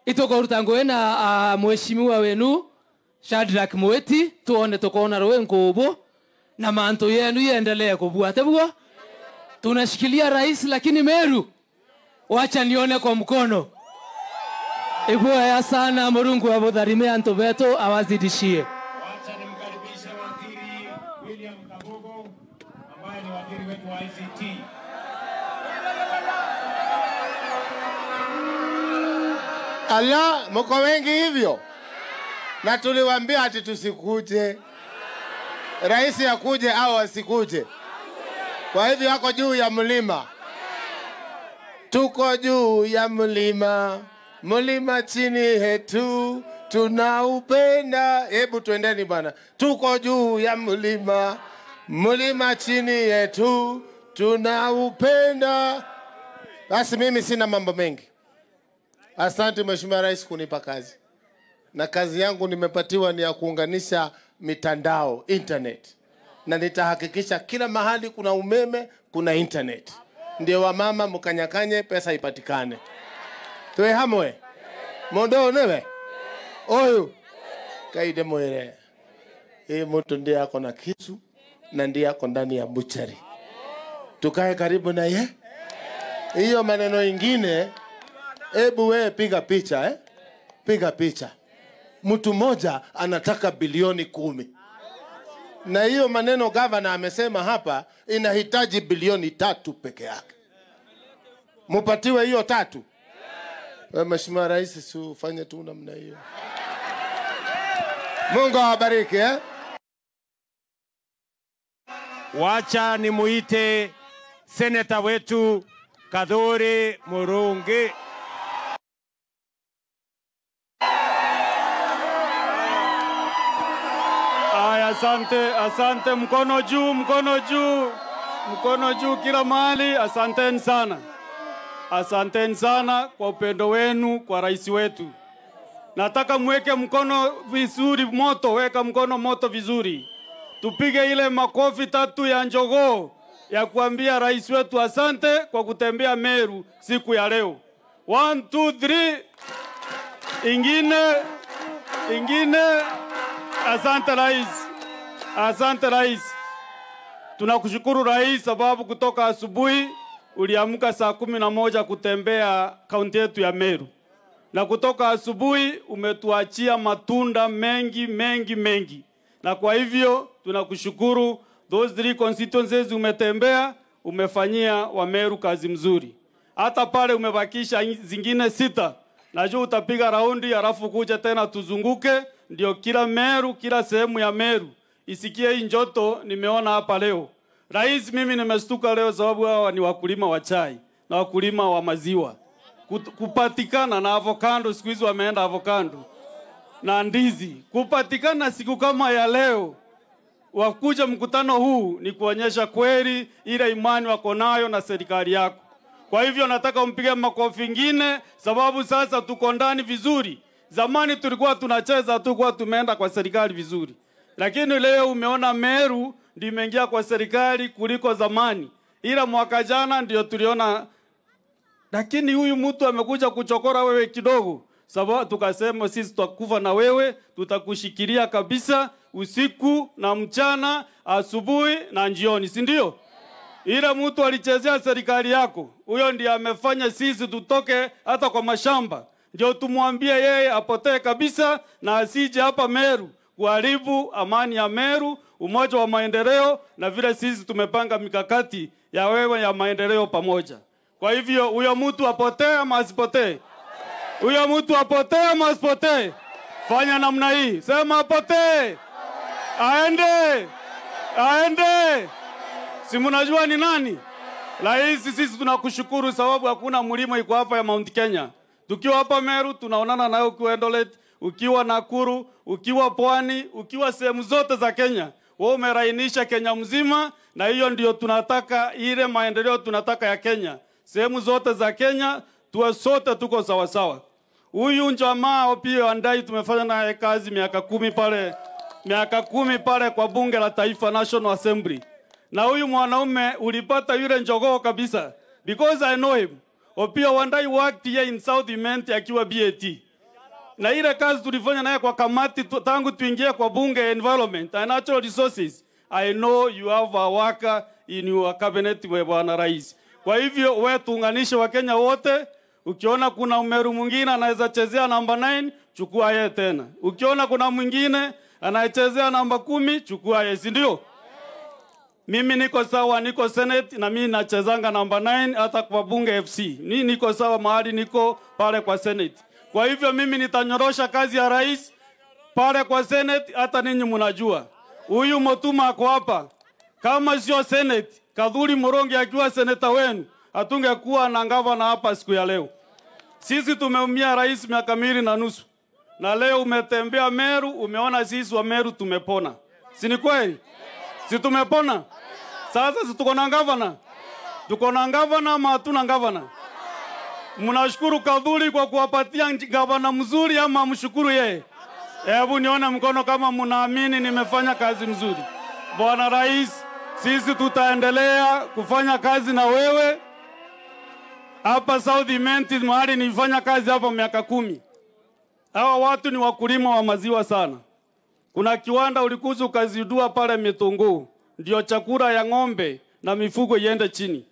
itoko rutango na mheshimiwa wenu Shadrack Mweti, tuone tukona roe nkobo na manto yenu iendelee kubua tebua. Tunashikilia rais lakini Meru wacha nione kwa mkono. Ibuya sana, Murungu abudharime anto beto awazidishie. Wacha nimkaribishe Waziri William Kabogo ambaye ni waziri wetu wa ICT. Ala, mko wengi hivyo? Na tuliwaambia ati tusikuje. Rais akuje au asikuje. Kwa hivyo wako juu ya mlima. Tuko juu ya mlima. Mlima chini hetu tunaupenda. Hebu tuendeni bwana. Tuko juu ya mlima. Mlima chini yetu tunaupenda. Basi mimi sina mambo mengi. Asante Mheshimiwa Rais kunipa kazi. Na kazi yangu nimepatiwa ni ya kuunganisha mitandao, internet. Na nitahakikisha kila mahali kuna umeme, kuna internet. Ndio wamama mkanyakanye pesa ipatikane. Tuwe hamwe. Mondo newe. Oyu. Kaide mwere. Hii mtu ndiye ako na kisu na ndiye ako ndani ya buchari. Tukae karibu na ye. Hiyo maneno ingine, ebu wewe piga picha, eh? Piga picha. Mtu moja anataka bilioni 10. Na hiyo maneno governor amesema hapa inahitaji bilioni 3 peke yake. Mupatiwe hiyo 3. Wewe Mheshimiwa Rais, si ufanye tu namna hiyo. Mungu awabariki, eh? Wacha nimuite seneta wetu Kathuri Murungi. Aya, asante, asante. Mkono juu, mkono juu, mkono juu kila mahali. Asanteni sana, asanteni sana kwa upendo wenu kwa rais wetu. Nataka mweke mkono vizuri moto, weka mkono moto vizuri. Tupige ile makofi 3 ya njogoo ya kuambia rais wetu asante kwa kutembea Meru siku ya leo. 1 2 3. Ingine, ingine. Asante rais. Asante rais. Tunakushukuru rais sababu kutoka asubuhi uliamka saa 11 kutembea kaunti yetu ya Meru. Na kutoka asubuhi umetuachia matunda mengi mengi mengi. Na kwa hivyo tunakushukuru. Those 3 constituencies umetembea, umefanyia wa Meru kazi mzuri. Hata pale umebakisha zingine 6. Najua utapiga raundi halafu kuja tena tuzunguke, ndio kila Meru, kila sehemu ya Meru isikie hii njoto nimeona hapa leo. Rais, mimi nimestuka leo sababu hawa ni wakulima wa chai na wakulima wa maziwa. Kupatikana na avocado, siku hizi wameenda avocado na ndizi. Kupatikana siku kama ya leo wakuja mkutano huu ni kuonyesha kweli ile imani wako nayo na serikali yako. Kwa hivyo nataka umpige makofi ingine sababu sasa tuko ndani vizuri. Zamani tulikuwa tunacheza tu kwa tumeenda kwa serikali vizuri. Lakini leo umeona Meru ndio imeingia kwa serikali kuliko zamani. Ila mwaka jana ndio tuliona, lakini huyu mtu amekuja kuchokora wewe kidogo. Sababu tukasema sisi tutakufa na wewe, tutakushikilia kabisa usiku na mchana, asubuhi na jioni, si ndio? Ila mtu alichezea serikali yako, huyo ndiye amefanya sisi tutoke hata kwa mashamba. Ndio tumwambie yeye apotee kabisa na asije hapa Meru kuharibu amani ya Meru, umoja wa maendeleo, na vile sisi tumepanga mikakati ya wewe ya maendeleo pamoja. Kwa hivyo huyo mtu apotee ama asipotee? Huyo mtu apotee ama asipotee? Fanya namna hii, sema apotee. Aende. Aende. Si mnajua ni nani? Rais, sisi tunakushukuru sababu hakuna mlima iko hapa ya Mount Kenya. Tukiwa hapa Meru tunaonana nayo ukiwa Eldoret, ukiwa Nakuru, ukiwa Pwani, ukiwa sehemu zote za Kenya. Wewe umerainisha Kenya mzima, na hiyo ndio tunataka, ile maendeleo tunataka ya Kenya. Sehemu zote za Kenya tuwe sote tuko sawa sawa. Huyu jamaa Opiyo Wandayi tumefanya naye kazi miaka 10 pale, miaka 10 pale kwa bunge la taifa, National Assembly. Na huyu mwanaume ulipata yule njogoo kabisa, because I know him. Opiyo Wandayi worked here in South Imenti akiwa BAT. Na ile kazi tulifanya naye kwa kamati tangu tuingie kwa bunge environment and natural resources. I know you have a worker in your cabinet, we bwana rais. Kwa hivyo wewe tuunganishe Wakenya wote. Ukiona kuna Meru mwingine anaweza chezea namba 9, chukua yeye tena. Ukiona kuna mwingine anayechezea namba 10, chukua yeye, si ndio? Mimi niko sawa, niko Senate na mimi nachezanga namba 9 hata kwa bunge FC. Mimi niko sawa mahali niko pale kwa Senate. Kwa hivyo mimi nitanyorosha kazi ya rais pale kwa Senate, hata ninyi mnajua. Huyu Motuma ako hapa. Kama sio Senate, Kathuri Murungi akiwa seneta wenu, hatungekuwa na gavana hapa siku ya leo. Sisi tumeumia rais miaka 2.5. Na leo umetembea Meru, umeona sisi wa Meru tumepona. Si ni kweli? Si tumepona? Sasa si tuko na gavana? Tuko na gavana ama hatuna gavana? Mnashukuru Kadhuri kwa kuwapatia gavana mzuri ama mshukuru yeye? Hebu nione mkono kama mnaamini nimefanya kazi mzuri. Bwana Rais, sisi tutaendelea kufanya kazi na wewe. Hapa South Imenti mahali nilifanya kazi hapa miaka 10. Hawa watu ni wakulima wa maziwa sana. Kuna kiwanda ulikuja ukazidua pale Mitunguu, ndio chakula ya ng'ombe na mifugo iende chini.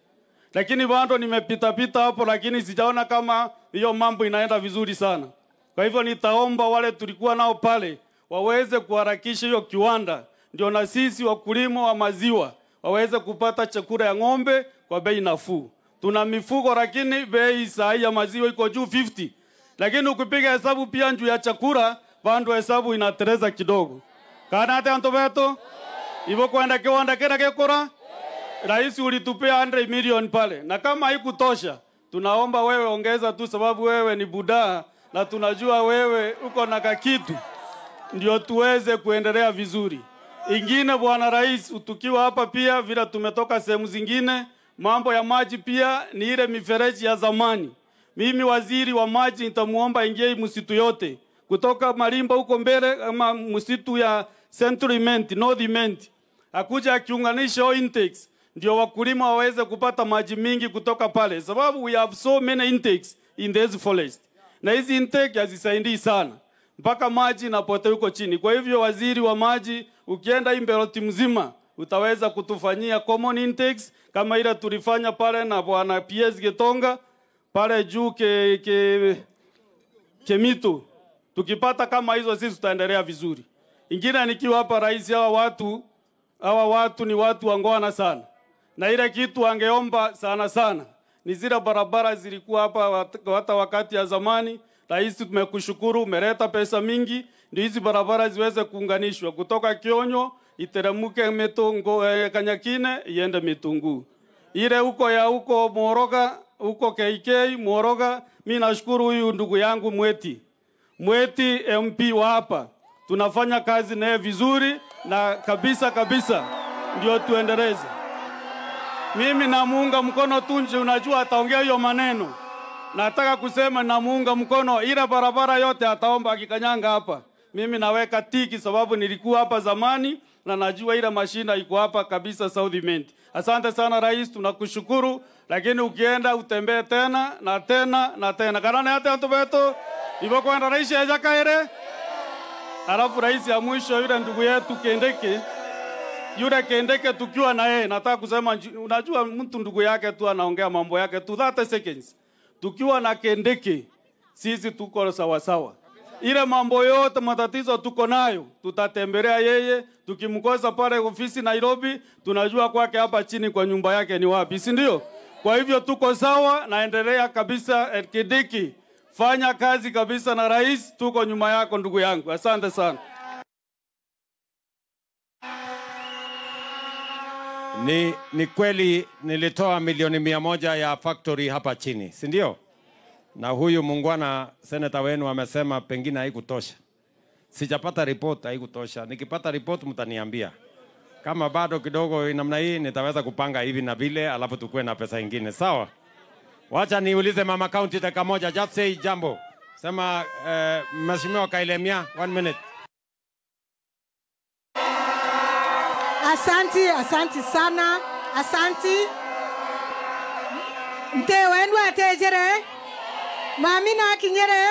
Lakini bado nimepita pita hapo, lakini sijaona kama hiyo mambo inaenda vizuri sana. Kwa hivyo nitaomba wale tulikuwa nao pale waweze kuharakisha hiyo kiwanda, ndio na sisi wakulima wa maziwa waweze kupata chakula ya ng'ombe kwa bei nafuu. Tuna mifugo lakini bei sahi ya maziwa iko juu 50. Lakini ukipiga hesabu pia juu ya chakula, bado hesabu inatereza kidogo. Kana hata antobeto? Ibo kwenda kiwanda kera kekora? Rais ulitupea 100 million pale. Na kama haikutosha, tunaomba wewe ongeza tu, sababu wewe ni budaa na tunajua wewe uko na kakitu, ndio tuweze kuendelea vizuri. Ingine Bwana Rais, utukiwa hapa pia vile tumetoka sehemu zingine, mambo ya maji pia ni ile mifereji ya zamani. Mimi waziri wa maji nitamuomba ingie msitu yote kutoka Marimba huko mbele ama msitu ya Central Imenti, North Imenti, akuja akiunganisha intakes ndio wakulima waweze kupata maji mingi kutoka pale, sababu we have so many intakes in this forest. Na hizi intake hazisaidii sana mpaka maji inapotea huko chini. Kwa hivyo waziri wa maji, ukienda Imberoti mzima utaweza kutufanyia common intakes kama ile tulifanya pale na bwana PS Getonga pale juu Kemitu. Tukipata kama hizo sisi tutaendelea vizuri. Ingine nikiwa hapa rais, hawa watu ni watu wangwana sana. Na ile kitu angeomba sana sana ni zile barabara zilikuwa hapa hata wakati ya zamani. Rais, tumekushukuru umeleta pesa mingi ndio hizi barabara ziweze kuunganishwa kutoka Kionyo iteremuke Mitungu, Kanyakine iende Mitungu. Ile huko ya huko Moroga, huko KK Moroga, mimi nashukuru huyu ndugu yangu Mweti MP wa hapa. Tunafanya kazi naye vizuri na kabisa kabisa ndio tuendeleze. Mimi namuunga mkono Tunji, unajua ataongea hiyo maneno. Nataka kusema namuunga mkono, ila barabara yote ataomba akikanyanga hapa. Mimi naweka tiki sababu nilikuwa hapa zamani na najua ile mashina iko hapa kabisa South Imenti. Asante sana rais, tunakushukuru, lakini ukienda utembee tena na tena na tena. Karane hata antobeto ibo kwenda rais ya Jakaere. Alafu rais ya mwisho yule ndugu yetu Kendeke. Yule Kendeke tukiwa na yeye, nataka kusema unajua mtu ndugu yake tu anaongea mambo yake tu 30 seconds. Tukiwa na Kendeke sisi tuko sawa sawa. Ile mambo yote matatizo tuko nayo, tutatembelea yeye. Tukimkosa pale ofisi Nairobi, tunajua kwake hapa chini kwa nyumba yake ni wapi, si ndio? Kwa hivyo tuko sawa, naendelea kabisa. Kindiki, fanya kazi kabisa na rais, tuko nyuma yako ndugu yangu. Asante sana. Ni kweli nilitoa milioni 100 ya factory hapa chini, si ndio? Na huyu muungwana seneta wenu amesema pengine haikutosha. Sijapata report, haikutosha. Nikipata report mtaniambia. Kama bado kidogo namna hii nitaweza kupanga hivi na vile, alafu tukue na pesa nyingine, sawa? Wacha niulize mama county dakika moja, just say jambo. Sema Mheshimiwa Kailemia, 1 minute. Asanti, asanti sana. Asanti. Mte wenu atejere. Mami na kinyere.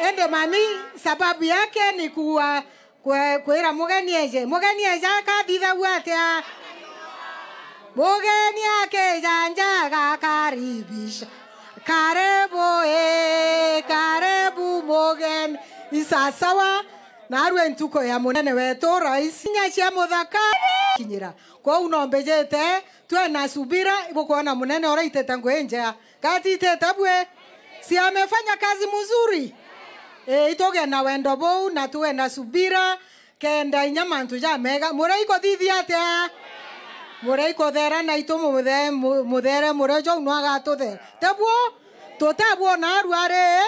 Ende mami sababu yake ni kuwa kwera mugeni eje. Mugeni eje akaditha atia. Mugeni akeja njaga karibisha. Karibu karibu mugeni. Isasawa. Na ntuko ya munene wetu rais nyacia muthaka kinyira kwa unombejete twe na subira ibukuona munene oraitete ngwenja katitete bwe si amefanya kazi mzuri itoge na wendo bou na tuwe na subira kenda inyamantu ja mega muraiko thithi atia muraiko thera na itu muthere murejo no agatuthere tebwo tutabwo na aruare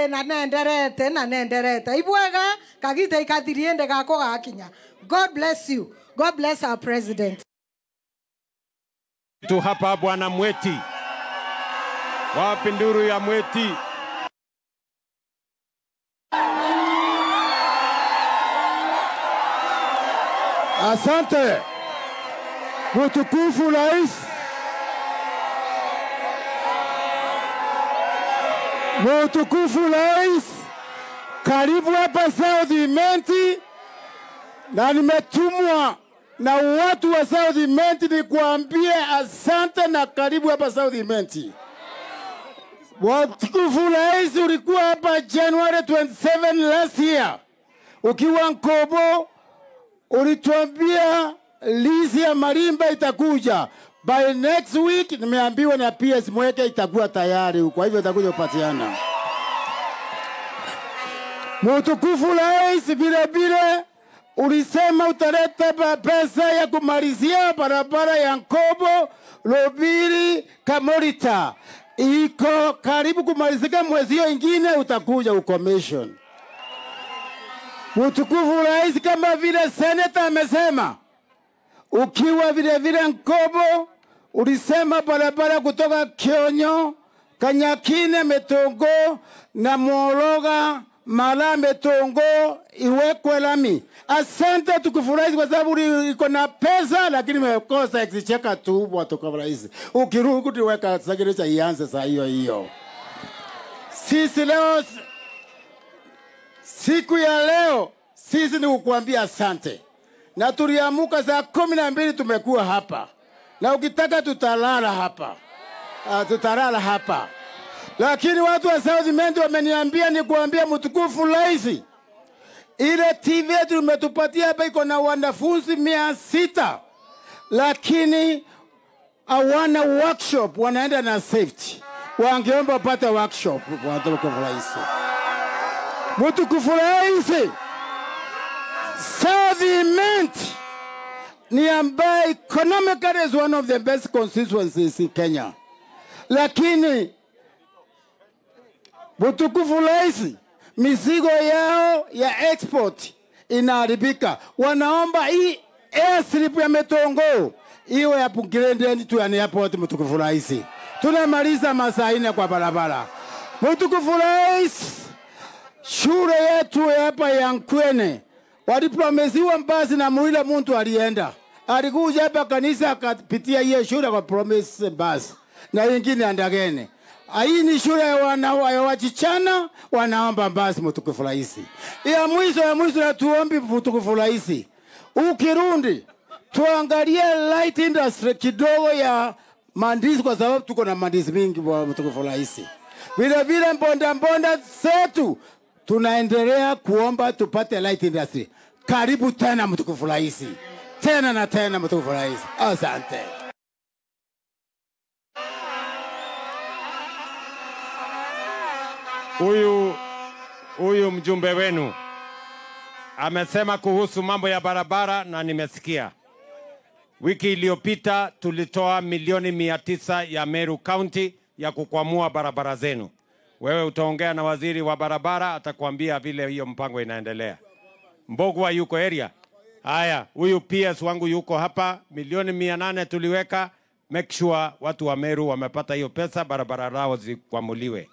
na nenderete na nenderete ibwega kagite ikathiriende gako gakinya. God bless you. God bless our president. Tu hapa Bwana Mweti. Wapi nduru ya Mweti? Asante mtukufu Rais, mtukufu Rais, karibu hapa South Imenti, na nimetumwa na watu wa South Imenti nikuambie asante na karibu hapa South Imenti. Mtukufu Rais, ulikuwa hapa January 27 last year ukiwa Nkobo, ulituambia lease ya Marimba itakuja by next week. Nimeambiwa na PS Mweke itakuwa tayari, kwa hivyo itakuja kupatiana. Mtukufu Rais, vile vile ulisema utaleta pesa ya kumalizia barabara ya Nkobo Lobiri Kamorita, iko karibu kumalizika, mwezi hiyo ingine utakuja ucommission. Mtukufu Rais, kama vile seneta amesema, ukiwa vile vile Nkobo ulisema barabara kutoka Kionyo, Kanyakine, Metongo na Mworoga Mala Metongo iwekwe lami. Asante tukufu Rais, kwa sababu iko na pesa lakini imekosa exchequer tu. Mtukufu Rais, ukirudi weka sagirisha ianze saa hiyo hiyo. Sisi leo, siku ya leo, sisi ni kukuambia asante. Na tuliamuka saa 12 tumekuwa hapa. Na ukitaka tutalala hapa. Tutalala hapa. Lakini watu wa South Imenti wameniambia ni kuambia mtukufu Rais, ile TV yetu umetupatia hapa iko na wanafunzi 600, lakini hawana workshop, wanaenda na safety. Wangeomba wapate workshop, mtukufu Rais. Mtukufu Rais, South Imenti ni ambaye economically is one of the best constituencies in Kenya. Lakini mtukufu Rais, mizigo yao ya export inaharibika. Wanaomba hii airstrip ya Metongo iwe ya upgraded to an airport. Mtukufu Rais, tunamaliza masaa 4 kwa barabara. Mtukufu Rais, shule yetu hapa ya Nkwene walipromisiwa basi na mwile mtu alienda. Alikuja hapa kanisa akapitia hiyo shule kwa promise basi na nyingine andagene. Hii ni shule ya wasichana wanaomba basi mtukufu Rais. Ya mwisho na tuombi mtukufu Rais. Ukirundi tuangalie light industry kidogo ya mandizi, kwa sababu tuko na mandizi mingi mtukufu Rais. Vile vile mbonda zetu tunaendelea kuomba tupate light industry. Karibu tena mtukufu Rais. Tena na tena mtukufu Rais. Asante. Huyu mjumbe wenu amesema kuhusu mambo ya barabara na nimesikia. Wiki iliyopita tulitoa milioni 900 ya Meru County ya kukwamua barabara zenu. Wewe utaongea na waziri wa barabara, atakwambia vile hiyo mpango inaendelea. Mbogwa yuko area. Haya, huyu PS wangu yuko hapa, milioni 800 tuliweka. Make sure watu wa Meru wamepata hiyo pesa, barabara lao zikwamuliwe.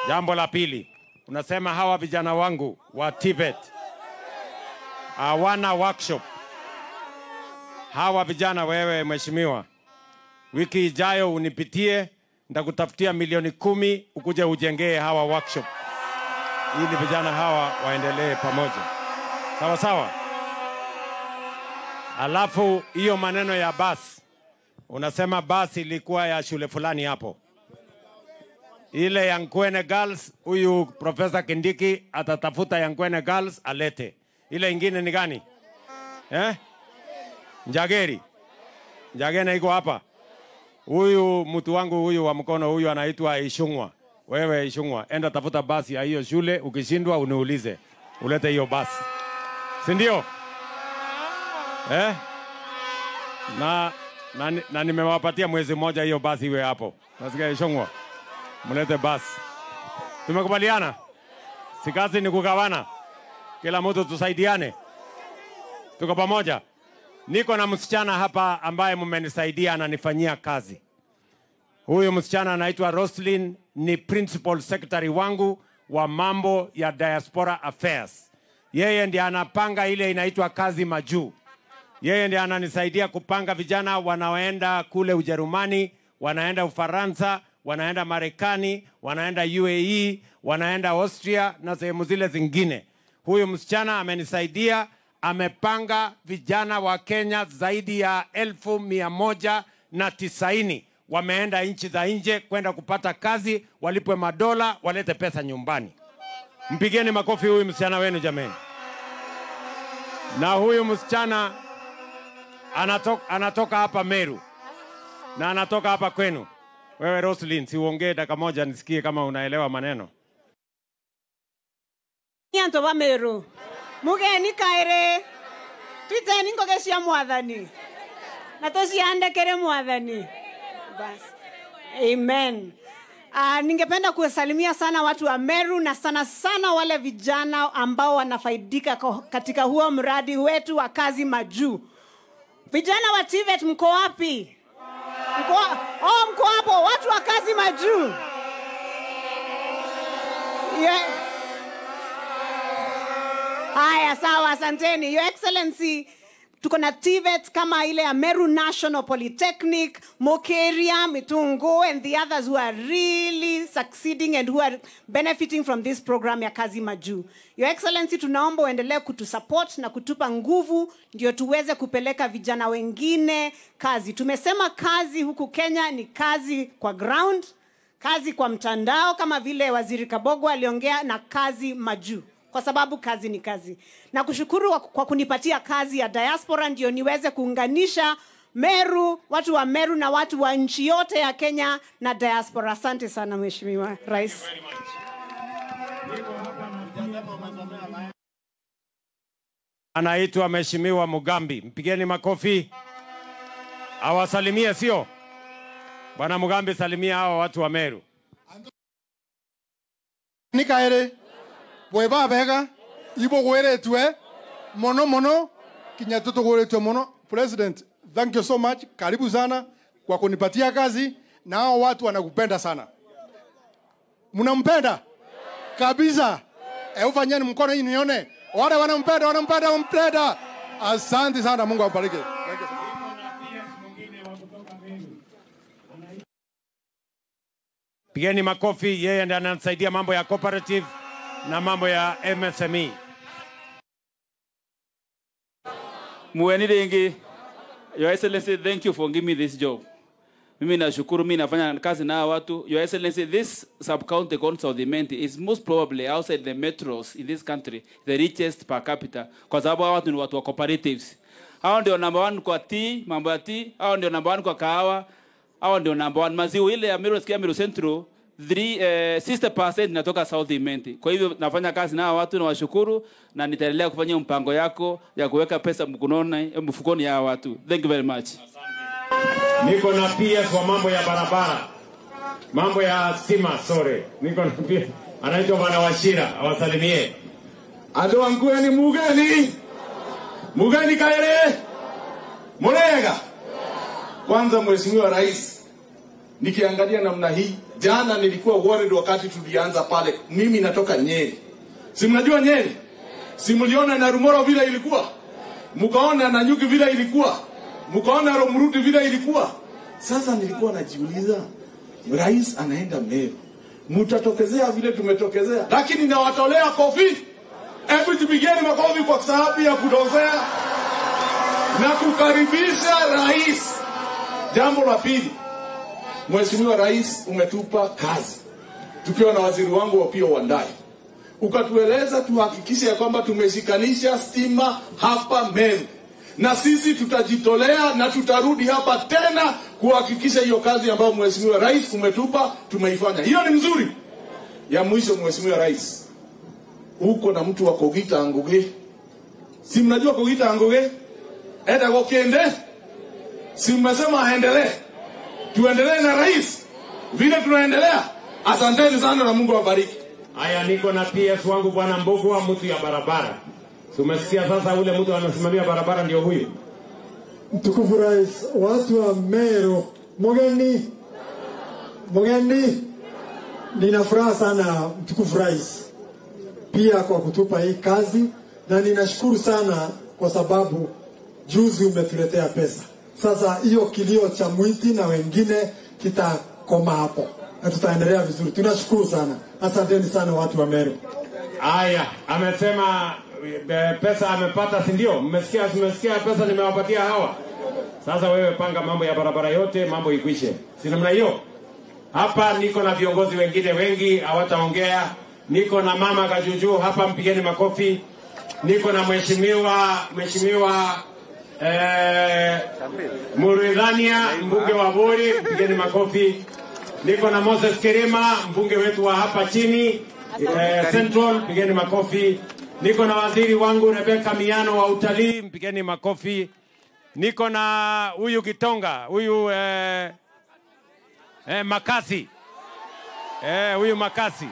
Jambo la pili, unasema hawa vijana wangu wa Tibet hawana workshop. Hawa vijana, wewe mheshimiwa, wiki ijayo unipitie, nitakutafutia milioni 10 ukuje ujengee hawa workshop ili vijana hawa waendelee pamoja. Sawa sawa. Alafu hiyo maneno ya basi, unasema basi ilikuwa ya shule fulani hapo. Ile ya Nkwene Girls, huyu Professor Kindiki atatafuta ya Nkwene Girls alete. Ile ingine ni gani? Njageri. Njagene iko hapa. Huyu mtu wangu huyu wa mkono huyu anaitwa Ishungwa. Wewe Ishungwa, enda tafuta basi ya hiyo shule, ukishindwa uniulize. Ulete hiyo basi. Si ndio? Na nimewapatia mwezi mmoja hiyo basi iwe hapo. Nasikia Ishungwa. Mlete basi. Tumekubaliana? Si kazi ni kugawana. Kila mtu tusaidiane. Tuko pamoja. Niko na msichana hapa ambaye mmenisaidia ananifanyia kazi. Huyu msichana anaitwa Roslyn, ni principal secretary wangu wa mambo ya diaspora affairs. Yeye ndiye anapanga ile inaitwa kazi majuu. Yeye ndiye ananisaidia kupanga vijana wanaoenda kule Ujerumani, wanaenda Ufaransa, wanaenda Marekani, wanaenda UAE, wanaenda Austria na sehemu zile zingine. Huyu msichana amenisaidia, amepanga vijana wa Kenya zaidi ya 190,000 wameenda nchi za nje kwenda kupata kazi, walipwe madola, walete pesa nyumbani. Mpigeni makofi huyu msichana wenu jameni. Na huyu msichana anatoka hapa Meru na anatoka hapa kwenu. Wewe Roslyn, si uongee dakika moja nisikie kama unaelewa maneno. Nyanto wa Meru. Mugeni kaere. Twiteni ngogecia mwathani. Na tuciandekere mwathani. Bas. Amen. Ningependa kuwasalimia sana watu wa Meru na sana sana wale vijana ambao wanafaidika katika huo mradi wetu wa kazi majuu. Vijana wa TVET mko wapi? Mko hapo watu wa kazi majuu. Yeah. Haya, sawa, asanteni. Your Excellency, tuko na TVET kama ile ya Meru National Polytechnic, Mokeria, Mitungo and the others who are really succeeding and who are benefiting from this program ya kazi majuu. Your Excellency, tunaomba uendelee kutusupport na kutupa nguvu ndio tuweze kupeleka vijana wengine kazi. Tumesema kazi huku Kenya ni kazi kwa ground, kazi kwa mtandao kama vile Waziri Kabogo aliongea, na kazi majuu. Kwa sababu kazi ni kazi. Na kushukuru kwa kunipatia kazi ya diaspora ndio niweze kuunganisha Meru, watu wa Meru na watu wa nchi yote ya Kenya na diaspora. Asante sana Mheshimiwa Rais. Anaitwa Mheshimiwa Mugambi. Mpigeni makofi. Awasalimie, sio? Bwana Mugambi, salimia hawa watu wa Meru. Nikaere. Bweba bega, ibo gweretwe, mono mono, kinyatoto gweretwe mono. President, thank you so much. Karibu sana kwa kunipatia kazi na hao watu wanakupenda sana. Mnampenda? Kabisa. Fanyeni mkono hii nione. Wale wanampenda, wanampenda, wanampenda. Asante sana, Mungu awabariki. Pigeni makofi, yeye ndiye ananisaidia mambo ya cooperative na mambo ya MSME. Mueni Dengi, Your Excellency, thank you for giving me this job. Mimi nashukuru, mimi nafanya kazi na watu. Your Excellency, this sub-county called South Imenti is most probably outside the metros in this country the richest per capita. Kwa sababu hawa watu ni watu wa cooperatives. Hao ndio number 1 kwa tea, mambo ya tea, hao ndio number 1 kwa kahawa, hao ndio number 1 maziwa ile ya Meru, sikia Meru Central 60% inatoka South Imenti. Kwa hivyo nafanya kazi na watu na washukuru, na nitaendelea kufanya mpango yako ya kuweka pesa mkononi, mfukoni ya watu. Thank you very much. Niko na PS kwa mambo ya barabara, mambo ya stima, sorry. Niko na PS anaitwa Bwana Wachira, awasalimie. Ando wangu ni mugeni. Mugeni kaere. Murega. Kwanza Mheshimiwa Rais, nikiangalia namna hii, jana nilikuwa worried wakati tulianza pale. Mimi natoka Nyeri. Si mnajua Nyeri? Si mliona na Rumoro vile ilikuwa? Mkaona na Nyuki vile ilikuwa? Mkaona Romruti vile ilikuwa? Sasa nilikuwa najiuliza, Rais anaenda Meru, mutatokezea vile tumetokezea? Lakini nawatolea kofi. Hebu jipigeni makofi kwa sababu ya kutozea na kukaribisha Rais. Jambo la pili, Mheshimiwa Rais, umetupa kazi tukiwa na waziri wangu Opiyo Wandayi, ukatueleza tuhakikishe ya kwamba tumeshikanisha stima hapa Meru, na sisi tutajitolea na tutarudi hapa tena kuhakikisha hiyo kazi ambayo Mheshimiwa Rais umetupa tumeifanya. Hiyo ni mzuri. Ya mwisho, Mheshimiwa Rais, uko na mtu wa Kogita Anguge. Si mnajua Kogita Anguge? Eda gokiende. Si mmesema aendelee? Tuendelee na Rais vile tunaendelea. Asanteni sana na Mungu awabariki. Haya, niko na PS wangu Bwana Mbugua, mtu ya barabara. Tumesikia sasa ule mtu anasimamia barabara ndio huyu. Mtukufu Rais, watu wa Meru, mugeni Mugeni, nina furaha sana mtukufu Rais pia kwa kutupa hii kazi, na ninashukuru sana kwa sababu juzi umetuletea pesa. Sasa hiyo kilio cha Mwiti na wengine kitakoma hapo na tutaendelea vizuri. Tunashukuru sana, asanteni sana watu wa Meru. Aya, amesema pesa amepata, si ndio? Mmesikia, mmesikia pesa nimewapatia hawa. Sasa wewe panga mambo ya barabara yote, mambo ikwishe, si namna hiyo? Hapa niko na viongozi wengine wengi hawataongea. Niko na mama Kajuju hapa, mpigeni makofi. Niko na mheshimiwa Muridhania, mbunge wa Buri, mpigeni makofi. Niko na Moses Kirima, mbunge wetu wa hapa chini Central, pigeni makofi. Niko na waziri wangu Rebecca Miano wa utalii, mpigeni makofi. Niko na huyu Kitonga, huyu Makasi, huyu Makasi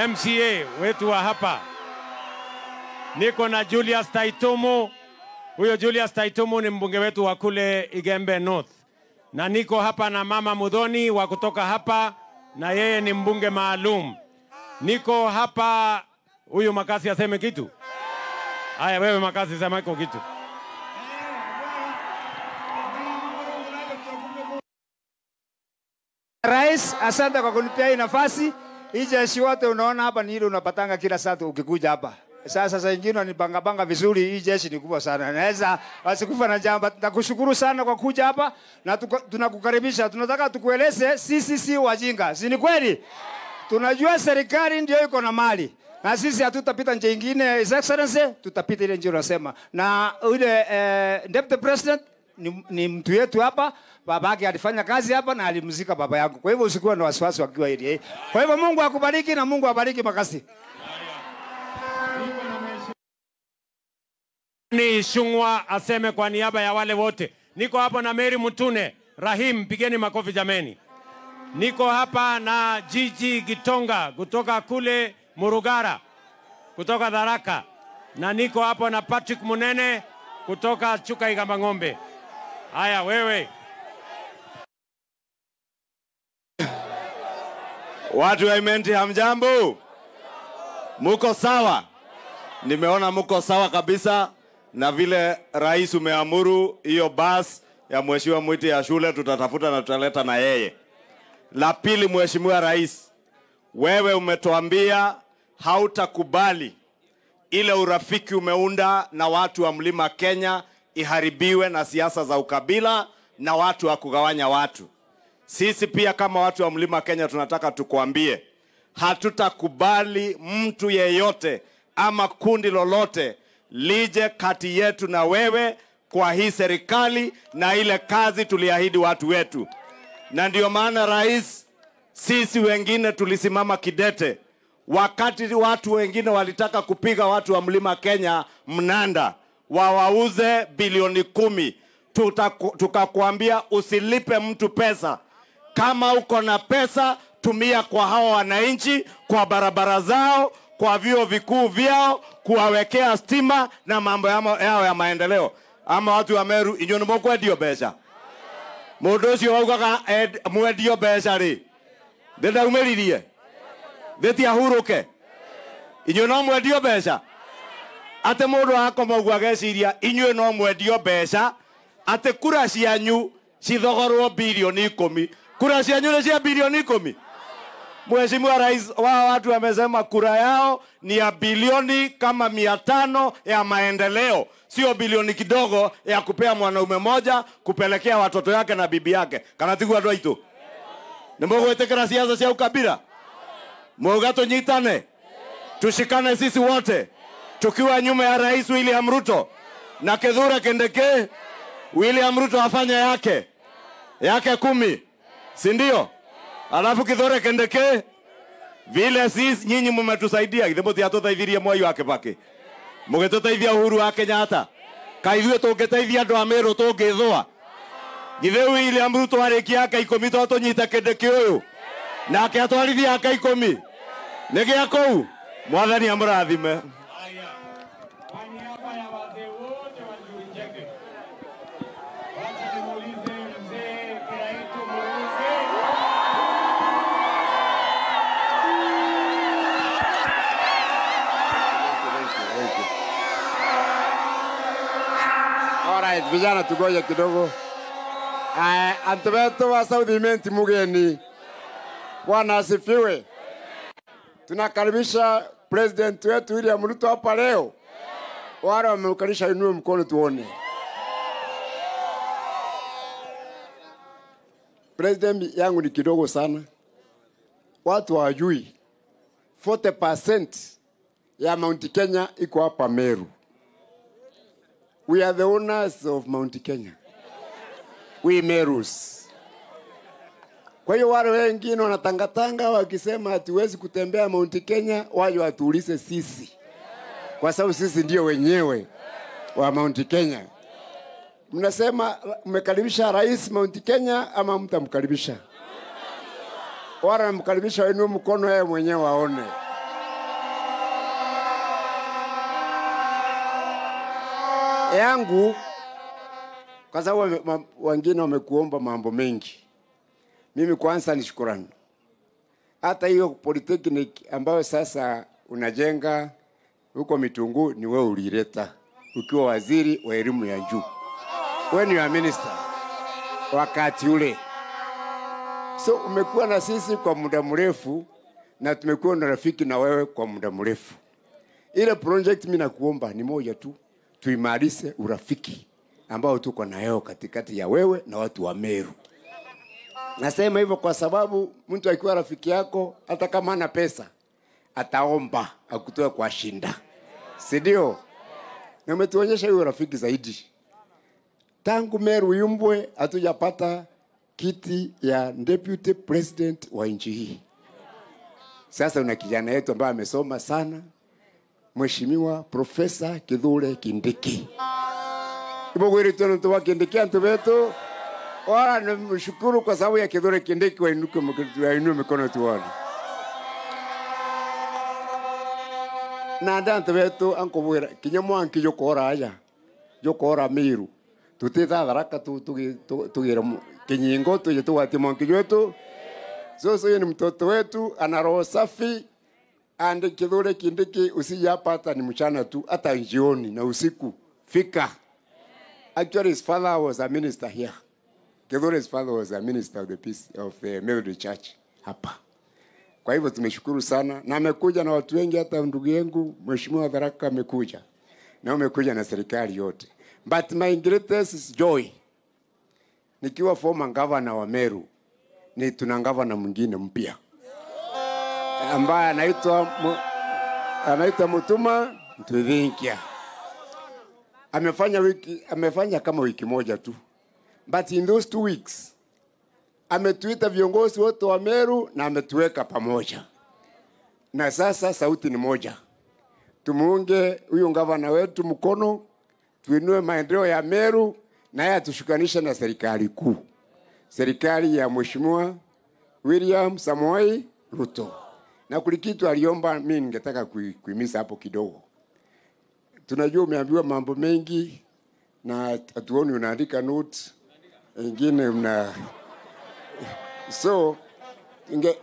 MCA wetu wa hapa. Niko na Julius Taitumu, huyo Julius Taitumu ni mbunge wetu wa kule Igembe North. Na niko hapa na mama Mudhoni wa kutoka hapa, na yeye ni mbunge maalum. Niko hapa, huyu Makasi aseme kitu. Haya, wewe Makasi sema iko kitu. Rais, asante kwa kunipea hii nafasi. Hii jeshi wote unaona hapa ni ile unapatanga kila saa ukikuja hapa. Sasa saa nyingine wanipanga panga vizuri, hii jeshi ni kubwa sana. Naweza wasikufa na jamba. Nakushukuru sana kwa kuja hapa na tunakukaribisha. Tunataka tukueleze sisi si wajinga. Si ni kweli? Tunajua serikali ndio iko na mali. Na sisi hatutapita njia nyingine, His Excellency, tutapita ile njia unasema. Na yule Deputy President ni mtu yetu hapa, babake alifanya kazi hapa na alimzika baba yangu. Kwa hivyo usikuwa na wasiwasi wakiwa hili. Kwa hivyo Mungu akubariki na Mungu abariki Makasi. Ni Shungwa aseme kwa niaba ya wale wote. Niko hapa na Mary Mutune Rahim, pigeni makofi jameni. Niko hapa na Gigi Gitonga kutoka kule Murugara, kutoka Tharaka. Na niko hapa na Patrick Munene kutoka Chuka Igamba Ng'ombe. Haya wewe. Watu wa Imenti hamjambo? Muko sawa? Nimeona muko sawa kabisa, na vile rais umeamuru hiyo bus ya Mheshimiwa Mwiti ya shule tutatafuta na tutaleta na yeye. La pili, Mheshimiwa Rais, wewe umetuambia hautakubali ile urafiki umeunda na watu wa Mlima Kenya iharibiwe na siasa za ukabila na watu wa kugawanya watu. Sisi pia kama watu wa Mlima Kenya tunataka tukuambie, hatutakubali mtu yeyote ama kundi lolote lije kati yetu na wewe kwa hii serikali na ile kazi tuliahidi watu wetu. Na ndio maana rais, sisi wengine tulisimama kidete wakati watu wengine walitaka kupiga watu wa Mlima Kenya mnanda wawauze bilioni 10. Tukakuambia usilipe mtu pesa. Kama uko na pesa tumia kwa hawa wananchi, kwa barabara zao, kwa vyuo vikuu vyao, kuwawekea stima na mambo yao ya maendeleo. Ama watu wa Meru inyo nĩ mũkwendio mbeca? Mũndũ ũcio waugaga mwendio mbeca rĩ, ndĩndaumĩririe thĩ ahurũke. Inyuĩ no mwendio mbeca? Atĩ mũndũ akoma ũguo ageciria inyuĩ no mwendio mbeca, atĩ kura cianyu cithogorwo bilioni 10. Kura cianyu nĩ cia bilioni 10. Mheshimiwa Rais, wao watu wamesema kura yao ni ya bilioni kama 500 ya maendeleo, sio bilioni kidogo ya kupea mwanaume moja kupelekea watoto yake na bibi yake. Kana tiguo andũ aitũ? Nĩ mũgwĩtĩkĩra siasa cia ukabila? Mwauga tunyitane, tushikane sisi wote tukiwa nyuma ya Rais William Ruto na Kithure Kindiki. William Ruto afanye yake 10, si ndio? Alafu Kithure Kindiki, vile sisi nyinyi mmetusaidia, githĩ mũtiatũteithirie Mwai wa Kibaki, mũgĩtũteithia Uhuru wa Kenyatta, kaĩ ithuĩ tũngĩteithia andũ a Meru tũngĩthũa? Githĩ William Ruto arĩkia yake 10 to tũnyite Kindiki ũyũ nake atwarithie yake 10 nĩ gĩa kũu? Mwathani amũrathime. Vijana tugoje kidogo. Antu betu wa South Imenti mugeni. Bwana asifiwe. Tunakaribisha president wetu William Ruto hapa leo. Wale wamemkaribisha inue mkono tuone. President yangu ni kidogo sana. Watu hawajui 40% ya Mount Kenya iko hapa Meru. We are the owners of Mount Kenya. We Merus. Kwa hiyo wale wengine wanatangatanga wakisema hatuwezi kutembea Mount Kenya, waje watuulize sisi. Kwa sababu sisi ndio wenyewe wa Mount Kenya. Mnasema mmekaribisha rais Mount Kenya ama mtamkaribisha? Wala mkaribisha wainue mkono yeye mwenyewe waone. Yangu, kwa sababu wengine wamekuomba mambo mengi. Mimi kwanza ni shukrani. Hata hiyo polytechnic ambayo sasa unajenga huko Mitungu ni wewe ulileta ukiwa waziri wa elimu ya juu. Wewe ni minister wakati ule. So umekuwa na sisi kwa muda mrefu na tumekuwa na rafiki na wewe kwa muda mrefu. Ile project mimi nakuomba ni moja tu, tuimarishe urafiki ambao tuko nayo katikati ya wewe na watu wa Meru. Nasema hivyo kwa sababu mtu akiwa rafiki yako hata kama hana pesa ataomba akutoe kwa shinda. Si ndio? Na umetuonyesha hiyo rafiki zaidi. Tangu Meru yumbwe hatujapata kiti ya deputy president wa nchi hii. Sasa una kijana yetu ambaye amesoma sana, Mheshimiwa Profesa Kithure Kindiki. Ibogwiri tunu wa Kindiki antu betu. Wala nimshukuru kwa sababu ya Kithure Kindiki, wainue mikono tuone. Na ndantu betu ankubwira kinya mwanki jokora aya. Jokora Meru. Tutita tharaka tugira kinyingo tuje tuwati mwanki wetu. Sasa yeye ni mtoto wetu, ana roho safi. And Kithure Kindiki usijapata ni mchana tu, hata jioni na usiku fika. Actually his father was a minister here. Kithure's father was a minister of the peace of the Methodist Church hapa. Kwa hivyo tumeshukuru sana na amekuja na watu wengi, hata ndugu yangu Mheshimiwa Tharaka amekuja. Na amekuja na serikali yote. But my greatest joy, nikiwa former governor wa Meru, ni tuna governor mwingine mpya ambaye anaitwa Mutuma Ntuthinkia. Amefanya kama wiki moja tu. But in those 2 weeks ametuita viongozi wote wa Meru na ametuweka pamoja. Na sasa sauti ni moja. Tumuunge huyu gavana wetu mkono, tuinue maendeleo ya Meru na yeye atushukanishe na serikali kuu. Serikali ya Mheshimiwa William Samoei Ruto. Na kuna kitu aliomba, mimi ningetaka kuimisa hapo kidogo. Tunajua umeambiwa mambo mengi na hatuoni unaandika notes, wengine mna so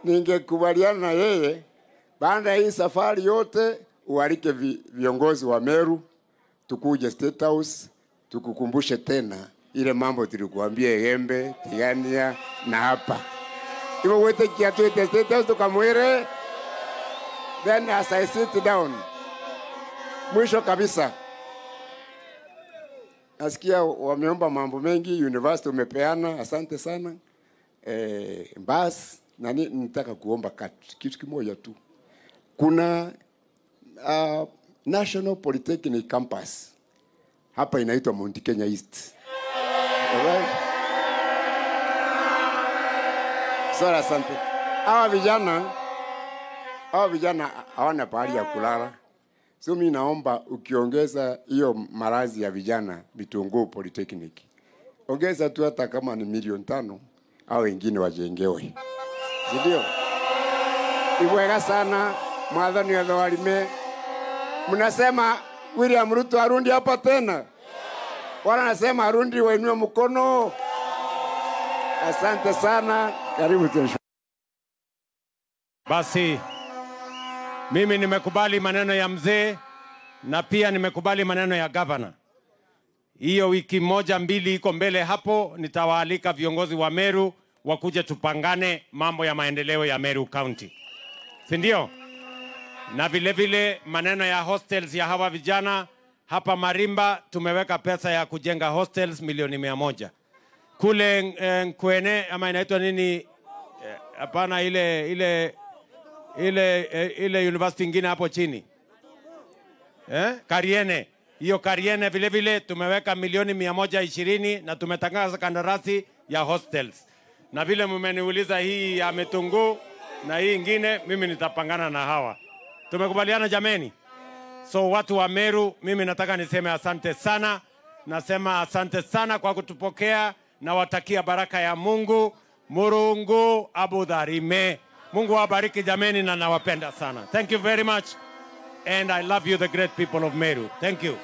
ningekubaliana na yeye baada ya hii safari yote ualike viongozi wa Meru tukuje State House tukukumbushe tena ile mambo tulikuambia Embe, Tigania na hapa. Hivyo wote kiatu State House tukamwere. Then as I sit down, mwisho kabisa, nasikia wameomba mambo mengi, university umepeana, asante sana. Bas, na nitaka kuomba kitu kimoja tu. Kuna National Polytechnic Campus hapa inaitwa Mount Kenya East. Alright? Sorry, asante. Hawa vijana hawana pahali ya kulala. So mimi naomba ukiongeza hiyo malazi ya vijana Vitunguu Polytechnic, ongeza tu hata kama ni 5,000,000 au wengine wajengewe. Ndio. Ibwega sana mwathani wa walime. Mnasema William Ruto arundi hapa tena. Wala nasema arundi, wainue mkono. Asante sana. Karibu tena. Basi mimi nimekubali maneno ya mzee na pia nimekubali maneno ya governor Hiyo wiki moja mbili iko mbele hapo, nitawaalika viongozi wa Meru wakuje tupangane mambo ya maendeleo ya Meru County, si ndio? Na vile vile maneno ya hostels ya hawa vijana hapa Marimba, tumeweka pesa ya kujenga hostels milioni 100. Kule Nkwene ama inaitwa nini? Hapana, ile university ingine hapo chini, Kariene. Hiyo Kariene vile vile tumeweka milioni 120 na tumetangaza kandarasi ya hostels. Na vile mmeniuliza hii ya Mitunguu na hii ingine, mimi nitapangana na hawa. Tumekubaliana jameni? So watu wa Meru, mimi nataka niseme asante sana. Nasema asante sana kwa kutupokea na watakia baraka ya Mungu. Murungu abudharime. Mungu awabariki jameni, na nawapenda sana. Thank you very much and I love you, the great people of Meru. Thank you.